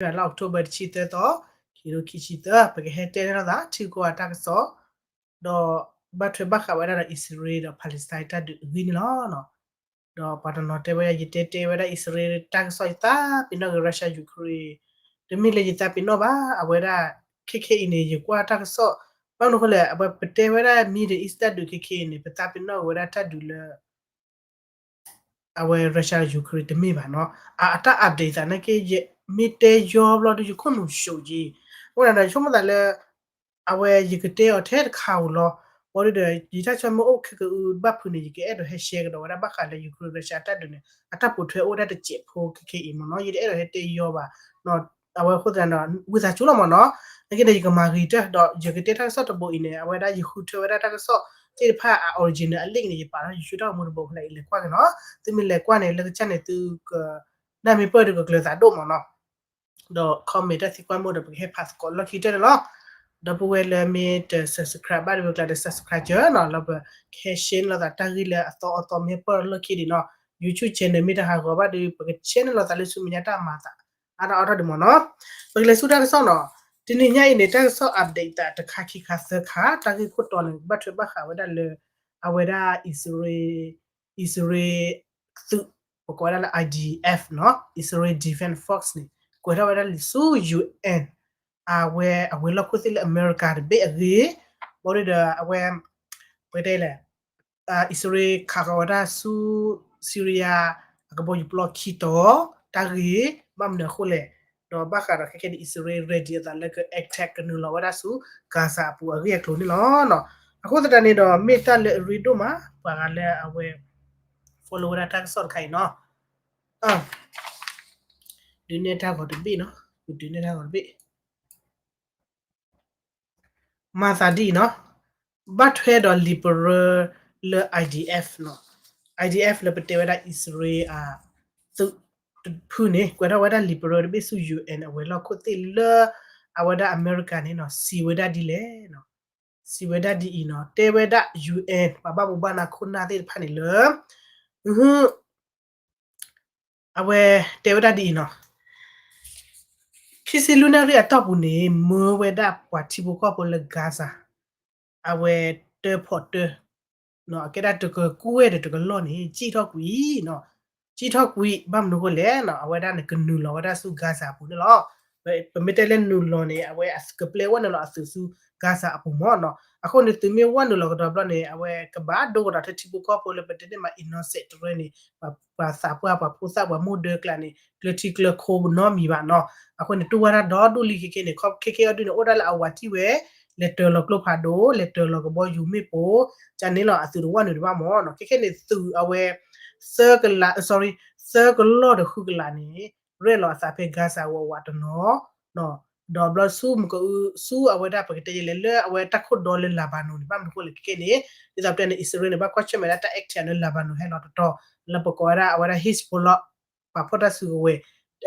လါအီးကထိဘၢၣ်တဆံသၢသီ, ခံကထိခံဆံသၢ ပကဟဲတဲန့ၢ်လိာ်သး ထံကီၢ်အတၢ်ကစီၣ်, ဒီးဘၣ်ထွဲဘၣ်ဃးဝဲဒၣ်ဒီး အံၣ်စရ့လးဒီး Palestine တၢ်ဒုးအဂ့ၢ်န့ၣ်လီၤ. ဒီးပှၤတနီၤတဲဝဲဒၣ် ယတဲတဲဝဲဒၣ်အံၣ်စရ့လးတၢ်ကစီၣ် ယသးပ့ၤနီၣ်က့ၤ Russia Ukraine, တမ့ၢ်လၢယသးပ့ၤနီၣ်ဘၣ်, အဝဲဒၣ် ခဲခဲအံၤန့ၣ် ယကွၢ်တၢ်ကစီၣ်, ဘၣ်မနုၤအဃိလဲၣ်, အဝဲပတဲဝဲဒၣ် Middle East တၢ်ဒုးခဲခဲအံၤန့ၣ် ပသးပ့ၤနီၣ်ဝဲဒၣ်တၢ်ဒုးလၢ အဝဲ Russia Ukraine တမ့ၢ်ဘၣ်နီၤ, အတၢ် update သးနာ်က့ မ့ၢ်တဲယီဘျီဒီး ယခိၣ်နူာ်ဆိးက့, အဃိန့ၣ်ဒီး ယဆိကမိၣ်သးလၢ အဝဲယကတဲအီၤထဲတခါဧိၤလီၤ, ဘၣ်ဒီး ယတၢ်ဆိကမိၣ်အိၣ်ခဲကအုဘၣ်ဖုးန့ၣ် ယကအဲၣ်ဒိးဟဲ share ကဒီးဝဲဒၣ်ဘၣ်ဃးလၢ Ukraine Russia တၢ်ဒုးန့ၣ် အတၢ်ပိာ်ထွဲအိၣ်ဝဲဒၣ်တစဲးဖိခဲခဲအံၤမ့ၢ်နီၤ, ယတအဲၣ်ဒိးဟဲတဲယီဘၣ်, အဝဲအဃိသတးဒီး ဝံသးစူၤလီၤမ့ၢ်နီၤ, နာ်က့ဒီး ယကမၤဂ့ၤတၢၢ်ဒီး ယကတဲတၢ်ကစီၣ်တဘိအံၤန့ၣ် အဝဲဒၣ်ယဃုထၢဝဲဒၣ်တၢ်ကစီၣ်သ့ၣ်တဖၣ်အ original အ link န့ၣ် ယပာ်လီၤ YouTube တၢ်ဂီၤမူတဘိဖဲလဲၣ် ယလဲၤကွၢ်က့ၤနီၤ, သုမ့ၢ်လဲၤကွၢ်န့ၣ် လၢကစၢ်န့ၣ် သုက နၢ်မ့ၢ်ပၢၢ်ဒီးကကျၢၤသးဒိၣ်မ့ၢ်နီၤ, ဒီး comment တၢ်သံကွၢ်မ့ၢ်ဒီး ပကဟဲဖးသကိးလီၢ်ခံကတၢၢ်န့ၣ်လီၤ. ဒီပုၢ်ဝဲၢ်လၢမ့ၢ်တ subscribe ဘၣ်ဒီး ပကျါဒီး subscribe ကၢနီၤ, လၢပကဟဲ share လိာ်သးတၢ်ဂ့ၢ်လၢအသီအသီမ့ၢ်ပၢၢ်လီၢ်ခံဒံးနီၤ, YouTube channel မ့ၢ်တဟးဂီၤဘၣ်ဒီး ပက share လိာ်သးလၢဆူမဲာ်ညါတၢ်မၤသး အါထီၣ်အါထီၣ်ဒံးမ့ၢ်နီၤ, ပကလဲၤဆူတၢ်ကစီၣ်နီၤ, တနံၤညါအံၤန့ၣ် တၢ်ကစီၣ် update သးတခါခံခါသၢခါ တၢ်ဂ့ၢ်ခိၣ်တီန့ၣ် ဘၣ်ထွဲဘၣ်ဃးဝဲဒၣ်လၢ အဝဲဒၣ် အံၣ်စရ့လး အံၣ်စရ့လးသုး ပကိးဝဲဒၣ်လၢ I D F နီၤ, Israel Defense Force န့ၣ် ကွဲးထီၣ်ဝဲဒၣ်လံာ်ဆူ U N အဝဲအဝဲၤလီၢ်ခိၣ်သ့ၣ်လၢအမဲရကၤတဘ့ၣ်အဂ့ၢ်, ဘၣ်ဒီးအဝဲ ပတဲလဲၣ် အံၣ်စရ့လးခးဃီၤဝဲဒၣ်ဆူ Syria အကဘီယူၤပျီခံတီၤ တၢ်ဂ့ၢ် ဘၣ်မနုၤအဃိလဲၣ်, ဒီးဘၣ်ဃးဒီးခဲခဲန့ၣ် အံၣ်စရ့လး ready အသးလၢက attack ကနုာ်လီၤဝဲဒၣ်ဆူ Gaza အပူၤအဂ့ၢ်အကျိၤန့ၣ်လီၤ. အဃိသတးန့ၣ်ဒီး မ့ၢ်တၢ်လၢအရ့ဒိၣ်မး ပှၤဂၤလၢအဝဲ follow ဝဲဒၣ်တၢ်ကစီၣ်တခါအံၤနီၤ, ဒုးနဲၣ်တၢ်ဂီၤတဘ့ၣ်နီၤ, ဒုးနဲၣ်တၢ်ဂီၤတဘ့ၣ် မၤသးဒ်အံၤနီၤ, ဘၣ်ထွဲဒီးလံာ်ပရၢလၢ I D F နီၤ, I D F လၢပတဲဝဲဒၣ်အံၣ်စရ့လးအသုးတဖုန့ၣ် ကွဲးထီၣ်ဝဲဒၣ်လံာ်ပရၢတဘ့ၣ်ဆူ U N အဝဲၤလီၢ်ခိၣ်သ့ၣ်လၢ အဝဲဒၣ်အမဲရကၤန့ၣ်နီၤ စံးဝဲဒၣ်ဒ်လဲၣ်နီၤ, စံးဝဲဒၣ်ဒ်အံၤနီၤ, တဲဝဲဒၣ် U N ပှၤဘၣ်မူဘၣ်ဒါခိၣ်နၢ်သ့ၣ်တဖၣ်န့ၣ်လၢ အဝဲတဲဝဲဒၣ်ဒ်အံၤနီၤ, ခံဆံလွံၢ်နၣ်ရံၣ်အတီၢ်ပူၤန့ၣ် မၢဝဲဒၣ်ပှၤထံဖိကီၢ်ဖိလၢ Gaza အဝဲတၢဖီၣ်တၢ အကဲဒၣ်တကကွဲၢ်ဒီးတကလီၢ်န့ၣ် ကံၣ်ထီၣ်ကွံာ်နီၤ, ကံၣ်ထီၣ်ကွံာ် ဘၣ်မနုၤအဃိလဲၣ်နီၤ, အဝဲဒၣ်န့ၣ် ကနုာ်လီၤဝဲဒၣ်ဆူ Gaza အပူၤန့ၣ်လီၤ. ပမ့ၢ်တဲလၢနုာ်လီၤန့ၣ် အဝဲကပျဲဝဲနုာ်လီၤအသုးဆူ Gaza အပူၤမ့ၢ်နီၤ. အဃိန့ၣ် သုးမ့ၢ်ဝဲနုာ်လီၤကဒီးဘျီန့ၣ် အဝဲကဘၣ်ဒိကဒီးထဲထံဖိကီၢ်ဖိလၢပတဲန့ၣ်မး innocent တရၢန့ၣ် ပှၤသးပှၢ် ပှၤဖိသၣ် ပှၤမိၢ်ဒၢကျါန့ၣ် ကျၢၤထံကျၢၤခိနီတမံၤဘၣ်နီၤ. အဃိန့ၣ် တူၢ်ဝဲဒၣ်ဒီဒူၣ်လံခဲခဲန့ၣ် ခဲခဲအံၤဒုးန့ၣ် အိၣ်ဒၣ်လၢအဝၤတံၢ်ဝဲ လဲၤတၢၤလီၤကျိဖးဒိၣ် လဲၤတၢၤလီၤကဘီယူၤမ့ၢ်ပိာ် ကန့ၣ်လီၤ အသုးတဝၢ်နုာ်တဘၣ်မ့ၢ်နီၤ. ခဲခဲန့ၣ် သုးအဝဲ သၢကလး sorry သၢကလီၢ်ဒီးဃုကလးန့ၣ် ရဲၣ်လီၤအသးဖဲ Gaza ဝးဝးတနီၤ ဒီးဘျီဆူမကအု ဆူအဝဲဒၣ်ပကတဲယဲလဲၣ် လၢအဝဲတၢ်ခိၣ်ဒီလၢ Lebanon န့ၣ် ဘၣ်မနုၤအဃိလဲၣ်ခဲခဲန့ၣ် ဒ်သိးပတဲန့ၣ် အံၣ်စရ့လးန့ၣ် ဘၣ်ကွၢ်ဆၢၣ်မဲာ်ဒၣ်တၢ် action လၢ Lebanon ဟဲလီၤတတီၤ လၢပကိးဝဲဒၣ်အဝဲဒၣ် Hezbollah ပှၤဖီၣ်တၢ်စုကဝဲၤ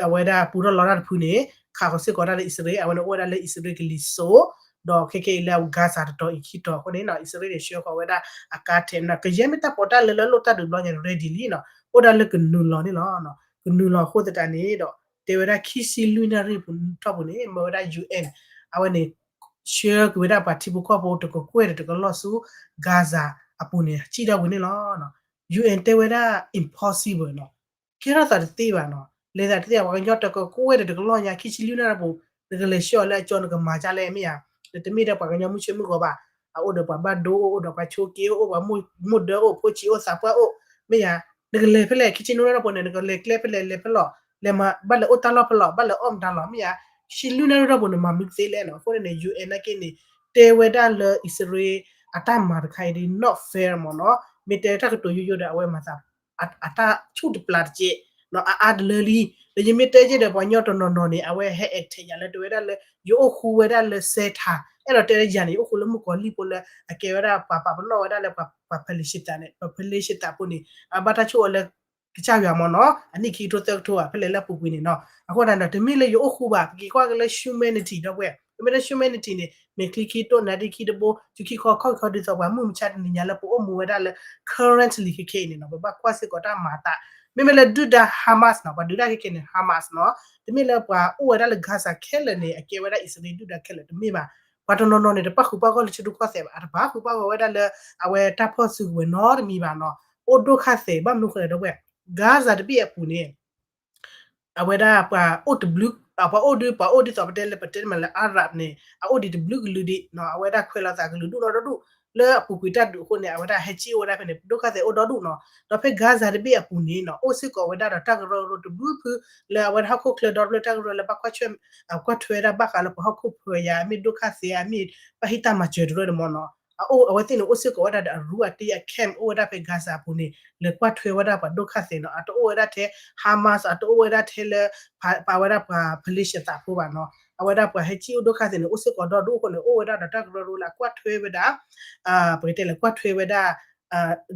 အဝဲဒၣ်ပူထီၣ်လီတၢ်တဖုန့ၣ် ခးဃီၤစ့ၢ်ကီးတၢ်လၢအံၣ်စရ့လး အဝဲန့ၣ်အိၣ်ဝဲဒၣ်လၢအံၣ်စရ့လးကလံၤစိး ဒီးခဲခဲအံၤလၢ Gaza တတီၤအံၤခံတီၤအဃိန့ၣ်နီၤ အံၣ်စရ့လးန့ၣ် ဆှၢဃီၤဝဲဒၣ်အကါထဲးနီၤ ကယဲၢ်မ့ၢ်တၢ်ပီးတၢ်လၢလၢလိၣ်တၢ်ဒုးဘျီညါန့ၣ် ready လံနီၤ အိၣ်ဒၣ်လၢကနုာ်လီၤန့ၣ်လီၤ. ကနုာ်လီၤအဃိသတးန့ၣ်ဒီး တဲဝဲဒၣ်ခံဆံလွံၢ်နၣ်ရံၣ်ပူၤထီၣ်ပူၤန့ၣ် မ့ၢ်ဝဲဒၣ် U N အဝဲန့ၣ် ဆှၢက့ၤဝဲဒၣ်ပှၤထံဖိကီၢ်ဖိတကကွဲၢ်ဒီးတကလီၢ်ဆူ Gaza အပူၤန့ၣ် ကံၣ်ထီၣ်ဝဲန့ၣ်လီၤ. U N တဲဝဲဒၣ် impossible နီၤ ကဲထီၣ်သးတသ့ဘၣ်နီၤ လဲၤသးတသ့ ပှၤကညီတကကွဲၢ်ဒီးတကလီၢ်ညါ ခံဆံလွံၢ်နၣ်ရံၣ်ပူၤ နကလဲၤဆှၢအီၤလၢအကၠီ နကမၤဒ်လဲၣ်မ့ၢ်ဧါ, နတမ့ၢ်ဒီးပှၤကညီမုၢ်ဆ့ၣ်မုၢ်ဂီၤဘၣ်, အအိၣ်ဒီးပှၤဘၣ်ဒိအိၣ် အိၣ်ဒီးပှၤဆိးက့အိၣ် အိၣ်ပှၤမိၢ်ဒၢအိၣ် ဖိဆံးအိၣ်သးပှၢ်အိၣ် မ့ၢ်ဧါ, နကလဲၤဖဲလဲၣ် ခံဆံလွံၢ်နၣ်ရံၣ်ပူၤန့ၣ် နကလဲၤကျဲဖဲလဲၣ် လဲၤဖဲလဲၣ် လဲၤမၤ ဘၣ်လဲၤအိၣ်တၢ်လီၢ်ဖဲလဲၣ် ဘၣ်လဲၤအီၣ်မတၤလီၤ မ့ၢ်ဧါ, ခံဆံလွံၢ်နၣ်ရံၣ်ပူၤန့ၣ် မၤမနုၤတသ့လဲၣ်နီၤ. အဃိန့ၣ်န့ၣ် U N နာ်က့န့ၣ် တဲဝဲဒၣ်လၢအံၣ်စရ့လးအတၢ်မၤတခါအံၤဒ် not fair မ့ၢ်နီၤ, မ့ၢ်တဲတၢ်ကတိၤယိယိဒီး အဝဲမၤသး အတၢ်ဆူၣ်တပျၢ်တက့ၢ်နီၤ အအါတလၢလံ, ဒီးယမ့ၢ်တဲက့ၤဒီးပှၤကညီတနီၤနီၤန့ၣ် အဝဲဟဲ attack ယၤလၢတဝဲဒၣ်လၢ ယအိၣ်ဃူဝဲဒၣ်လၢစဲထၣ် အဲၣ်ဒိးတဲလၢယၤန့ၣ် ယအိၣ်ဃူလၢမုၣ်ကီၤလံၢ်ဖိလၢ အကဲဝဲဒၣ်ပှၤပာ်ပနီၣ်ဝဲဒၣ်လၢပှၤ Palestine သးန့ၣ် ပှၤ Palestine သးဖိန့ၣ် အဘၣ်တၢ်ဆိၣ်အီၤလၢ ကစၢ်ယွၤမ့ၢ်နီၤ အနံၣ်ခံကထိသၢကထိဘၣ် ဖဲလဲၣ်လၢအပူၤကွံာ်န့ၣ်နီၤ. အဃိသတးဒီး တမ့ၢ်လၢယအိၣ်ဃူဘၣ် ပက့ၤကွၢ်က့ၤလၢ humanity ဒီပုၢ်ဝဲၢ် ပမ့ၢ်တဲ humanity န့ၣ် မ့ၢ်ချံခံတိၢ်နါဒ့ခံတဘိ ယူၤခံခီခီၣ်ခံခီဒ်သိးပှၤမုၢ်မဆါတနံၤညါလၢပအိၣ်မူဝဲဒၣ်လၢ currently ခဲခဲအံၤန့ၣ်နီၤ ပဘၣ်ကွၢ်စ့ၢ်ကီးတၢ်မၤအသး မ့မ့ၢ်လၢဒုၣ်ဒါ Hamas နီၤ, ပှၤဒုးတၢ်ခဲခဲန့ၣ် Hamas နီၤ, တမ့ၢ်လၢပှၤအိၣ်ဝဲဒၣ်လၢ Gaza ခဲလၢာ်န့ၣ် အကဲဝဲဒၣ်အံၣ်စရ့လးဒုၣ်ဒါခဲလၢာ် တမ့ၢ်ဘၣ်. ပှၤတနီၤနီၤန့ၣ် တပၣ်ဃုာ်ပၣ်ဂီၢ်လၢဆူဒိၣ်ကီၢ်သဲးဘၣ်, အတပၣ်ဃုာ်ပၣ်ဂီၢ်ဝဲဒၣ်လၢ အဝဲတၢ်ဖီၣ်စုကဝဲၤနီတမံၤဘၣ်နီၤ, အိၣ်ဒိၣ်ခါသဲး ဘၣ်မနုၤဃိလဲၣ်ဒီးဝဲ Gaza တဘ့ၣ်အပူၤန့ၣ် အဝဲဒၣ်ပှၤအိၣ်တဘျုး, ပှၤအိၣ်ဒုး ပှၤအိၣ်ဒ်သိးပတဲလၢ ပတဲမးလၢ Arab န့ၣ် အအိၣ်ဒံးတဘျုးကလုာ်ဒံးနီၤ, အဝဲဒၣ်ခွဲးလီၤသးကလုာ်ဒူၣ်ဒီဒူၣ်, လၢအပူၤကွံာ်တၢ်ဒုးအဃိန့ၣ် အဝဲဒၣ်ဟဲက့ၣ်အိၣ်ဝဲဒၣ်ဖဲန့ၣ် ဒိၣ်ခါသဲးအိၣ်ဒီဒူၣ်နီၤ, ဒီးဖဲ Gaza တဘ့ၣ်အပူၤန့ၣ်နီၤ အိၣ်စ့ၢ်ကီးဝဲဒၣ်ဒီးတၢ်ကရၢကရိတဘျုးဖု လၢအဝဲဒၣ်ဟီၣ်ခိၣ်ချၢဒီတဖျၢၣ်တၢ်ကရၢလၢဘၣ်ကွၢ်ထွဲ, ကွၢ်ထွဲဝဲဒၣ်ဘၣ်ဃးလၢပှၤဟီၣ်ခိၣ်ဖိယာ် အမ့ၢ်ဒိၣ်ခါသဲ အမ့ၢ်ဘၣ်ဟ့ၣ်တၢ်မၤစၢၤတရၢန့ၣ်မ့ၢ်နီၤ, အအိၣ်အဝဲသ့ၣ်န့ၣ် အိၣ်စ့ၢ်ကီးဝဲဒၣ်ဒီးအရူအတ့အ camp အိၣ်ဝဲဒၣ်ဖဲ Gaza အပူၤန့ၣ် လဲၤကွၢ်ထွဲဝဲဒၣ်ပှၤဒိၣ်ခါသဲနီၤ, အတအိၣ်ဝဲဒၣ်ထဲ Hamas အတအိၣ်ဝဲဒၣ်ထဲလၢ ပာ်ဝဲဒၣ်ပှၤ Palestine သးဖိဘၣ်နီၤ, အဝဲဒၣ်ပှၤဟဲက့ၣ်အိၣ်ဒိၣ်ခါသဲန့ၣ် အိၣ်စ့ၢ်ကီးဒီဒူၣ်အဃိန့ၣ် အိၣ်ဝဲဒၣ်ဒီးတၢ်ကရၢကရိလၢအကွၢ်ထွဲဝဲဒၣ် ပကတဲလဲၤကွၢ်ထွဲဝဲဒၣ်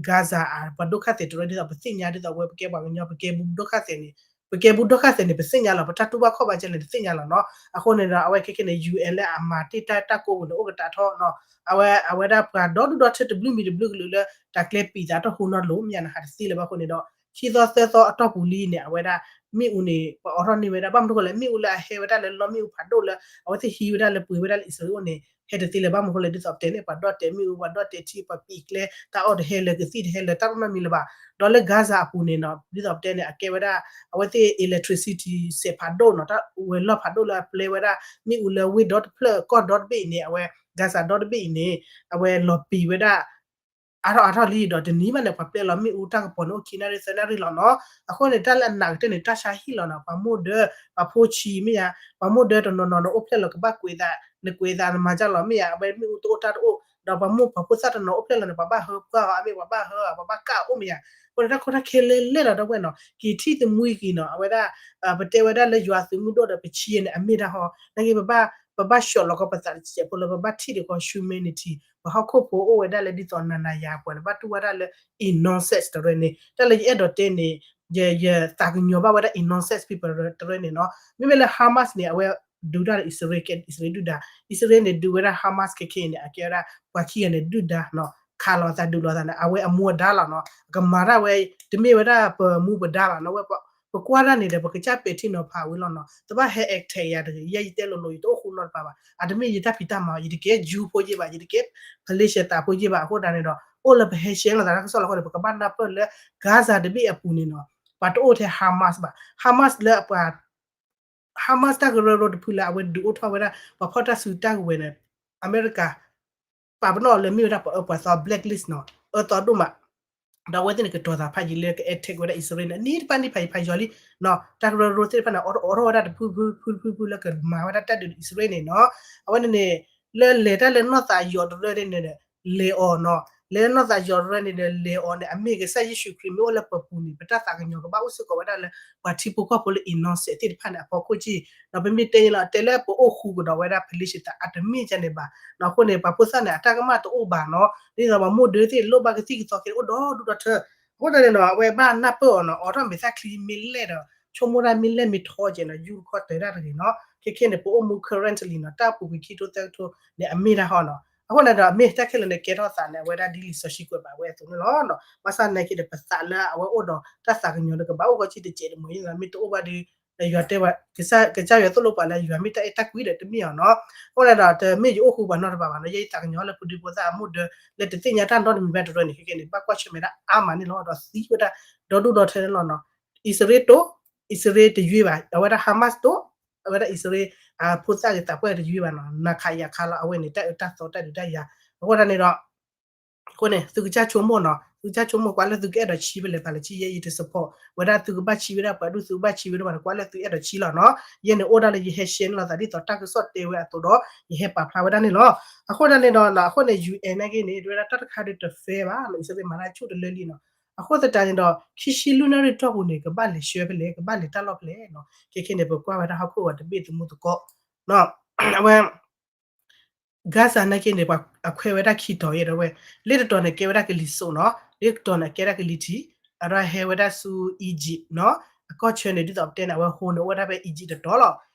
Gaza အပှၤဒိၣ်ခါသဲတရၢ ဒ်သိးပသ့ၣ်ညါဒ်သိးအဝဲပကဲပှၤကညီ ပကဲဘူးဒိၣ်ခါသဲန့ၣ်, ပကဲဘူးဒိၣ်ခါသဲန့ၣ် ပသ့ၣ်ညါလီၤ, ပတၢ်တူၢ်ဘၣ်ခီၣ်ဘၣ်ကဲလဲၣ်န့ၣ် ပသ့ၣ်ညါလီၤနီၤ, အဃိန့ၣ်ဒီး အဝဲခဲခဲန့ၣ် UN လၢအမၤတ့ၢ်တၢ်တၢ်ကိးပူၤန့ၣ် အိၣ်ကတးထီၣ်နီၤ, အဝဲ အဝဲဒၣ်ပှၤဒီဒူၣ်ဒီထၢတဘျုးမံၤတဘျုးကလုာ်လၢ တၢ်ကျဲပံာ်သးတၢ်ဟူနီတလိၤ မ့ၢ်ယါနဟးတသ့လၢၤဘၣ်အဃိန့ၣ်ဒီး ခံသီသၢသီအတီၢ်ပူၤလံန့ၣ် အဝဲဒၣ် မ့ၣ်အူန့ၣ် ပှၤအိးထီၣ်န့ၢ်ဝဲဒၣ် ဘၣ်မနုၤဃိလဲၣ် မ့ၣ်အူလၢအဟဲဝဲဒၣ်လၢလီမ့ၣ်အူဖးဒိၣ်လၢ အဝဲသ့ၣ်ဟံးဝဲဒၣ်လၢပှ့ၤဝဲဒၣ်လၢအံၣ်စရ့လးအိၣ်န့ၣ် ဟဲတသ့လၢၤဘၣ်မနုၤဃိလဲၣ် ဒ်သိးပတဲန့ၣ် ပှၤဒီၣ်တဲာ်မ့ၣ်အူ ပှၤဒီၣ်တဲာ်ထံ ပှၤပံာ်ကျဲ တၢ်အီၣ်တဟဲလၢကသံၣ်တဟဲလၢတၢ်နီတမံၤလၢၤဘၣ်, ဒီးလၢ Gaza အပူၤန့ၣ်နီၤ ဒ်သိးပတဲန့ၣ် အကဲဝဲဒၣ် အဝဲသ့ၣ် electricity စဲးဖးဒိၣ်နီၤ တၢ်ဝဲၤလီၢ်ဖးဒိၣ်လၢအပျဲဝဲဒၣ် မ့ၣ်အူလၢဝ့ၢ်ဒီတဖျၢၣ်ကီၢ်ဒီတဘ့ၣ်အံၤန့ၣ် အဝဲ Gaza ဒီတဘ့ၣ်အံၤန့ၣ် အဝဲလီၤပံာ်ဝဲဒၣ် အါထီၣ်အါထီၣ်လံဒီး တနံၤဘၣ်န့ၣ် ပှၤပျဲလီၤမ့ၣ်အူတၢ်ကပီၤန့ၣ် အိၣ်ခံနၣ်ရံၣ်သၢနၣ်ရံၣ်လီၤနီၤ, အဃိန့ၣ် တၢ်လၢအနးကတၢၢ်န့ၣ် တၢ်ဆါဟံၣ်လီၤနီၤ, ပှၤမိၢ်ဒၢ ပှၤဖိဆံးမ့ၢ်ယါ, ပှၤမိၢ်ဒၢတနီၤနီၤန့ၣ် အိၣ်ဖျဲၣ်လီၤ ကဘၣ်ကွဲးသး နကွဲးသးနမၤကၢ်လီၤမ့ၢ်ယါ, အဝဲမ့ၣ်အူတအိၣ်တၢ်တအိၣ်, ဒီးပှၤမိၢ်ပှၤဖိသၣ်တနီၤအိၣ်ဖျဲၣ်လီၤန့ၣ် ပှၤဘၣ်ဟၢပှၢ်အီၤ အမ့ၢ်ပှၤဘၣ်ဟၢအီၤ ပှၤဘၣ်ကၢ်အီၤအိၣ်မ့ၢ်ယါ, အဃိန့ၣ်တၢ်ခိၣ်တၢ်ခံလၢလဲၣ်လီၤဒီးဝဲနီၤ က့ၤထံၣ်သမူက့ၤနီၤ, အဝဲဒၣ် ပတဲဝဲဒၣ်လၢယွၤသုးမုၢ်ဒိၣ်ဒီးပဆံးန့ၣ် အမ့ၢ်တၢ်ဟီ, နာ်က့ ပဘၣ် ပဘၣ်ဆှီးလီၤကီးပသးတစဲးဖိလၢ ပဘၣ်ထံၣ်ဒံးကီး humanity ပှၤဟီၣ်ခိၣ်ဖိအိၣ်ဝဲဒၣ်လၢဒ်သိးနၤနၤယၤယၤပှၤန့ၣ် ဘၣ်တူၢ်ဝဲဒၣ်လၢ innocent တရၢန့ၣ် တၢ်လၢယအဲၣ်ဒိးတဲန့ၣ် ယ ယသးကညီၤဘၣ်ဝဲဒၣ် innocent people တရၢန့ၣ်နီၤ, မ့မ့ၢ်လၢ Hamas န့ၣ် အဝဲဒုးတၢ်လၢအံၣ်စရ့လး ကဲအံၣ်စရ့လးဒုၣ်ဒါ, အံၣ်စရ့လးန့ၣ် ဒုးဝဲဒၣ် Hamas ခဲခဲအံၤန့ၣ် အကဲဝဲဒၣ် ပှၤခံဂၤန့ၣ် ဒုၣ်ဒါနီၤ, ခးလိာ်သးဒုးလိာ်သးန့ၣ် အဝဲအမူအဒါလီၤနီၤ, အကမၤတၢ်ဝဲ တမ့ၢ်ဝဲဒၣ်ပမူပဒါဘၣ်နီၤ, ဝဲ ပကွၢ်တၢ်န့ၣ်ဒီး ပကစၢ်ပဲာ်ထံနီၤဖးဝဲလီၤနီၤ, တဘၣ်ဟဲ attack ယၤတဂ့ၤ, ယဲယတဲလိၤလိၤ ယတအိၣ်ဃူနီတပၤဘၣ်, အတမ့ၢ်ယတၢ်ဖံးတၢ်မၤ ယတကဲ Jew ဖိယ့ၢ်ဘၣ်, ယတကဲ Palestine သးဖိယ့ၢ်ဘၣ်, အဃိသတးန့ၣ်ဒီး အိၣ်လၢပဟဲ share လိာ်သးတၢ်ကစီၣ်လီၤအဃိန့ၣ် ပကဘၣ်နၢ်ပၢၢ်လၢ Gaza တဘ့ၣ်အပူၤန့ၣ်နီၤ, ပှၤတအိၣ်ထဲ Hamas ဘၣ်, Hamas လၢပှၤ Hamas တၢ်ကရၢကရိတဖုလၢအဝဲဒုးအိၣ်ထီၣ်ဝဲဒၣ် ပှၤဖီၣ်တၢ်စုတၢ်ကဝဲၤန့ၣ် အမဲရကၤ ပာ်ပနီၣ်လၢမ့ၢ်ဝဲဒၣ်ပှၤအၢပှၤသီ blacklist နီၤ, အၢသီဒိၣ်မး, ဒီးအဝဲသ့ၣ်န့ၣ် ကတီၤသးဖးယံာ်လၢက attack ဝဲဒၣ် အံၣ်စရ့လးန့ၣ် နံၣ်တဖၣ်နံၣ်ဖးယံာ်ဖးယီၤလံ, တၢ်ကရၢကရိသ့ၣ်တဖၣ်န့ၣ် အိးထီၣ်ဝဲဒၣ်တဖုဖုဖုဖုဖုလၢကမၤဝဲဒၣ်တၢ်ဒုးဒီးအံၣ်စရ့လးန့ၣ်နီၤ, အဝဲန့ၣ်န့ၣ် လၢလဲၤတၢ်လၢနီၢ်သးယီၤတရၢန့ၣ် လဲၤအီၤနီၤ, လဲၤနီၢ်သးယီၤတရၢန့ၣ်ဒီး လဲၤအီၤန့ၣ် အမ့ၢ်ကစၢ်ယ့ၣ်ၡူးခရံာ်မ့ၢ်အိၣ်လၢပပူၤန့ၣ် ပတၢ်သးကညီၤကဘၣ်အိၣ်စ့ၢ်ကီးဝဲဒၣ်လၢ ပှၤထံဖိကီၢ်ဖိလၢ innocent သ့ၣ်တဖၣ်န့ၣ် အဖီခိၣ်က့ၢ်, ဒီးပမ့ၢ်တဲန့ၣ်လီၤ တဲလၢပအိၣ်ဃူကဒီးဝဲဒၣ် Palestine အတမ့ၢ်ဒ်န့ၣ်ဘၣ်, အဃိန့ၣ် ပှၤဖိသၣ်န့ၣ် အတၢ်ကမၣ်တအိၣ်ဘၣ်နီၤ, ဒ်သိးပှၤမိၢ်ဒၢသ့ၣ်လိၣ်ဘၣ်ကသံၣ်ကသီက့ၤအိၣ်ဒီဒူၣ်ဒီထၢ, အဃိသတးန့ၣ်ဒီး အဝဲဘၣ်နၢ်ပၢၢ်အီၤနီၤ, အိးထီၣ်မဲာ်ချံမ့ၢ်လဲၢ်ဒီး ဆိကမိၣ်တၢ်မ့ၢ်လဲၢ်မ့ၢ်ထီကဲးနီၤ, ယူၢ်တခီတၢၤတၢ်တဂ့ၤနီၤ, ခဲခဲန့ၣ် ပအိၣ်မူ currently နီၤ, တၢ်ပူၤကွံာ်ခံကထိသၢကထိန့ၣ် အမ့ၢ်တၢ်ဟီနီၤ, အဃိန့ၣ်ဒီး အမ့ၢ်တၢ်ခဲလၢာ်န့ၣ် ကဲထီၣ်သးန့ၣ် အဝဲဒၣ်ဒ်လံာ်စီဆှံကွဲးဘၣ်ဝဲအသိးန့ၣ်လီၤ, ဘၣ်ဆၣ်နာ်က့ဒီး ပသးလၢအဝဲအိၣ်ဒီးတၢ်သးကညီၤဒီးကဘၣ်အိၣ်ဂီၢ်စ့ၢ်တစဲးတမှဲၤ မ့ၢ်တအိၣ်ဘၣ်ဒီး ယွၤတဲဝဲ ကစၢ်ယွၤသိၣ်လိပှၤလၢယွၤမ့ၢ်တၢ်အဲၣ်တၢ်ကွံဒီးတမ့ၢ်အီၤနီၤ, အဃိန့ၣ်ဒီး တမ့ၢ်ယအိၣ်ဃူပှၤနီတပၤဘၣ်နီၤ, ယဲယသးကညီၤလၢဖိဒံဖိသၣ်အမိၢ်ဒၢ လၢတသ့ၣ်ညါတၢ်နီတမံၤဘၣ်တရၢန့ၣ် ခဲခဲန့ၣ် ဘၣ်ကွၢ်ဆၢၣ်မဲာ်ဒၣ်အါမးန့ၣ်လီၤ, ဒီးသံဝဲဒၣ်ဒီဒူၣ်ဒီထၢန့ၣ်လီၤနီၤ, အံၣ်စရ့လးတိ အံၣ်စရ့လးတယွ့ဘၣ်, အဝဲဒၣ် Hamas တိ အဝဲဒၣ်အံၣ်စရ့လး ဖိသၣ်ဂ့ၤသးပှၢ်တယွ့ဘၣ်နီၤ, နၤခးယၤခးလီၤ အဝဲန့ၣ် တၢ်အၢတၢ်သီတၢ်ဒုးတၢ်ယၤ, အဃိသတးန့ၣ်ဒီး အဃိန့ၣ် သုကစၢ်ဆိကမိၣ်နီၤ, သုကစၢ်ဆိကမိၣ်ကွၢ်လၢသုကအဲၣ်ဒိးဆံးဖဲလဲၣ် ဖဲလဲၣ်ဆံး ယဲယတ support ဝဲဒၣ်သုကဘၣ်ဆံးဝဲဒၣ်ပှၤဒူၣ် သုကဘၣ်ဆံးဝဲဒၣ်ပှၤဒူၣ် ကွၢ်လၢသုအဲၣ်ဒိးဆံးလီၤနီၤ, ယဲန့ၣ်အိၣ်ဒၣ်လၢယဟဲ share န့ၢ်လိာ်သးဒ်သိးတၢ်ကစီၣ်တဲဝဲအသိးဒီး ယဟဲပာ်ဖျါဝဲဒၣ်န့ၣ်လီၤ, အဃိသတးန့ၣ်ဒီး အဃိန့ၣ် UN နာ်က့န့ၣ် တဲဝဲဒၣ်တၢ်တခါဒုးတ fair ဘၣ်နီၤ, အံၣ်စရ့လးမၤတၢ်ဆူၣ်တလၢလံနီၤ, အဃိသတးန့ၣ်ဒီး ခံဆံလွံၢ်နၣ်ရံၣ်တီၢ်ပူၤန့ၣ် ကဘၣ်လဲၤဆှၢဖဲလဲၣ် ကဘၣ်လဲၤတၢ်လီၢ်ဖဲလဲၣ်နီၤ, ခဲခဲန့ၣ် ပကွၢ်ဝဲဒၣ်ဟီၣ်ခိၣ်ဂီၤတဘ့ၣ်သမူသကိး အဝဲ Gaza နာ်က့န့ၣ် ပှၤအခွဲးဝဲဒၣ်ခံတီၤယဲဒီးဝဲ, လၢတတီၤန့ၣ် ကဲဝဲဒၣ်ကလံၤစိးနီၤ, လၢတတီၤန့ၣ် ကဲဒၣ်ကလံၤထံး, အဒၣ်ဟဲဝဲဒၣ်ဆူ Egypt နီၤ, အကီၢ်ဆၢန့ၣ် ဒ်သိးပတဲန့ၣ် အဝဲဟိန့ၣ် အိၣ်ဝဲဒၣ်ဖဲ Egypt တတီၤလီၤ,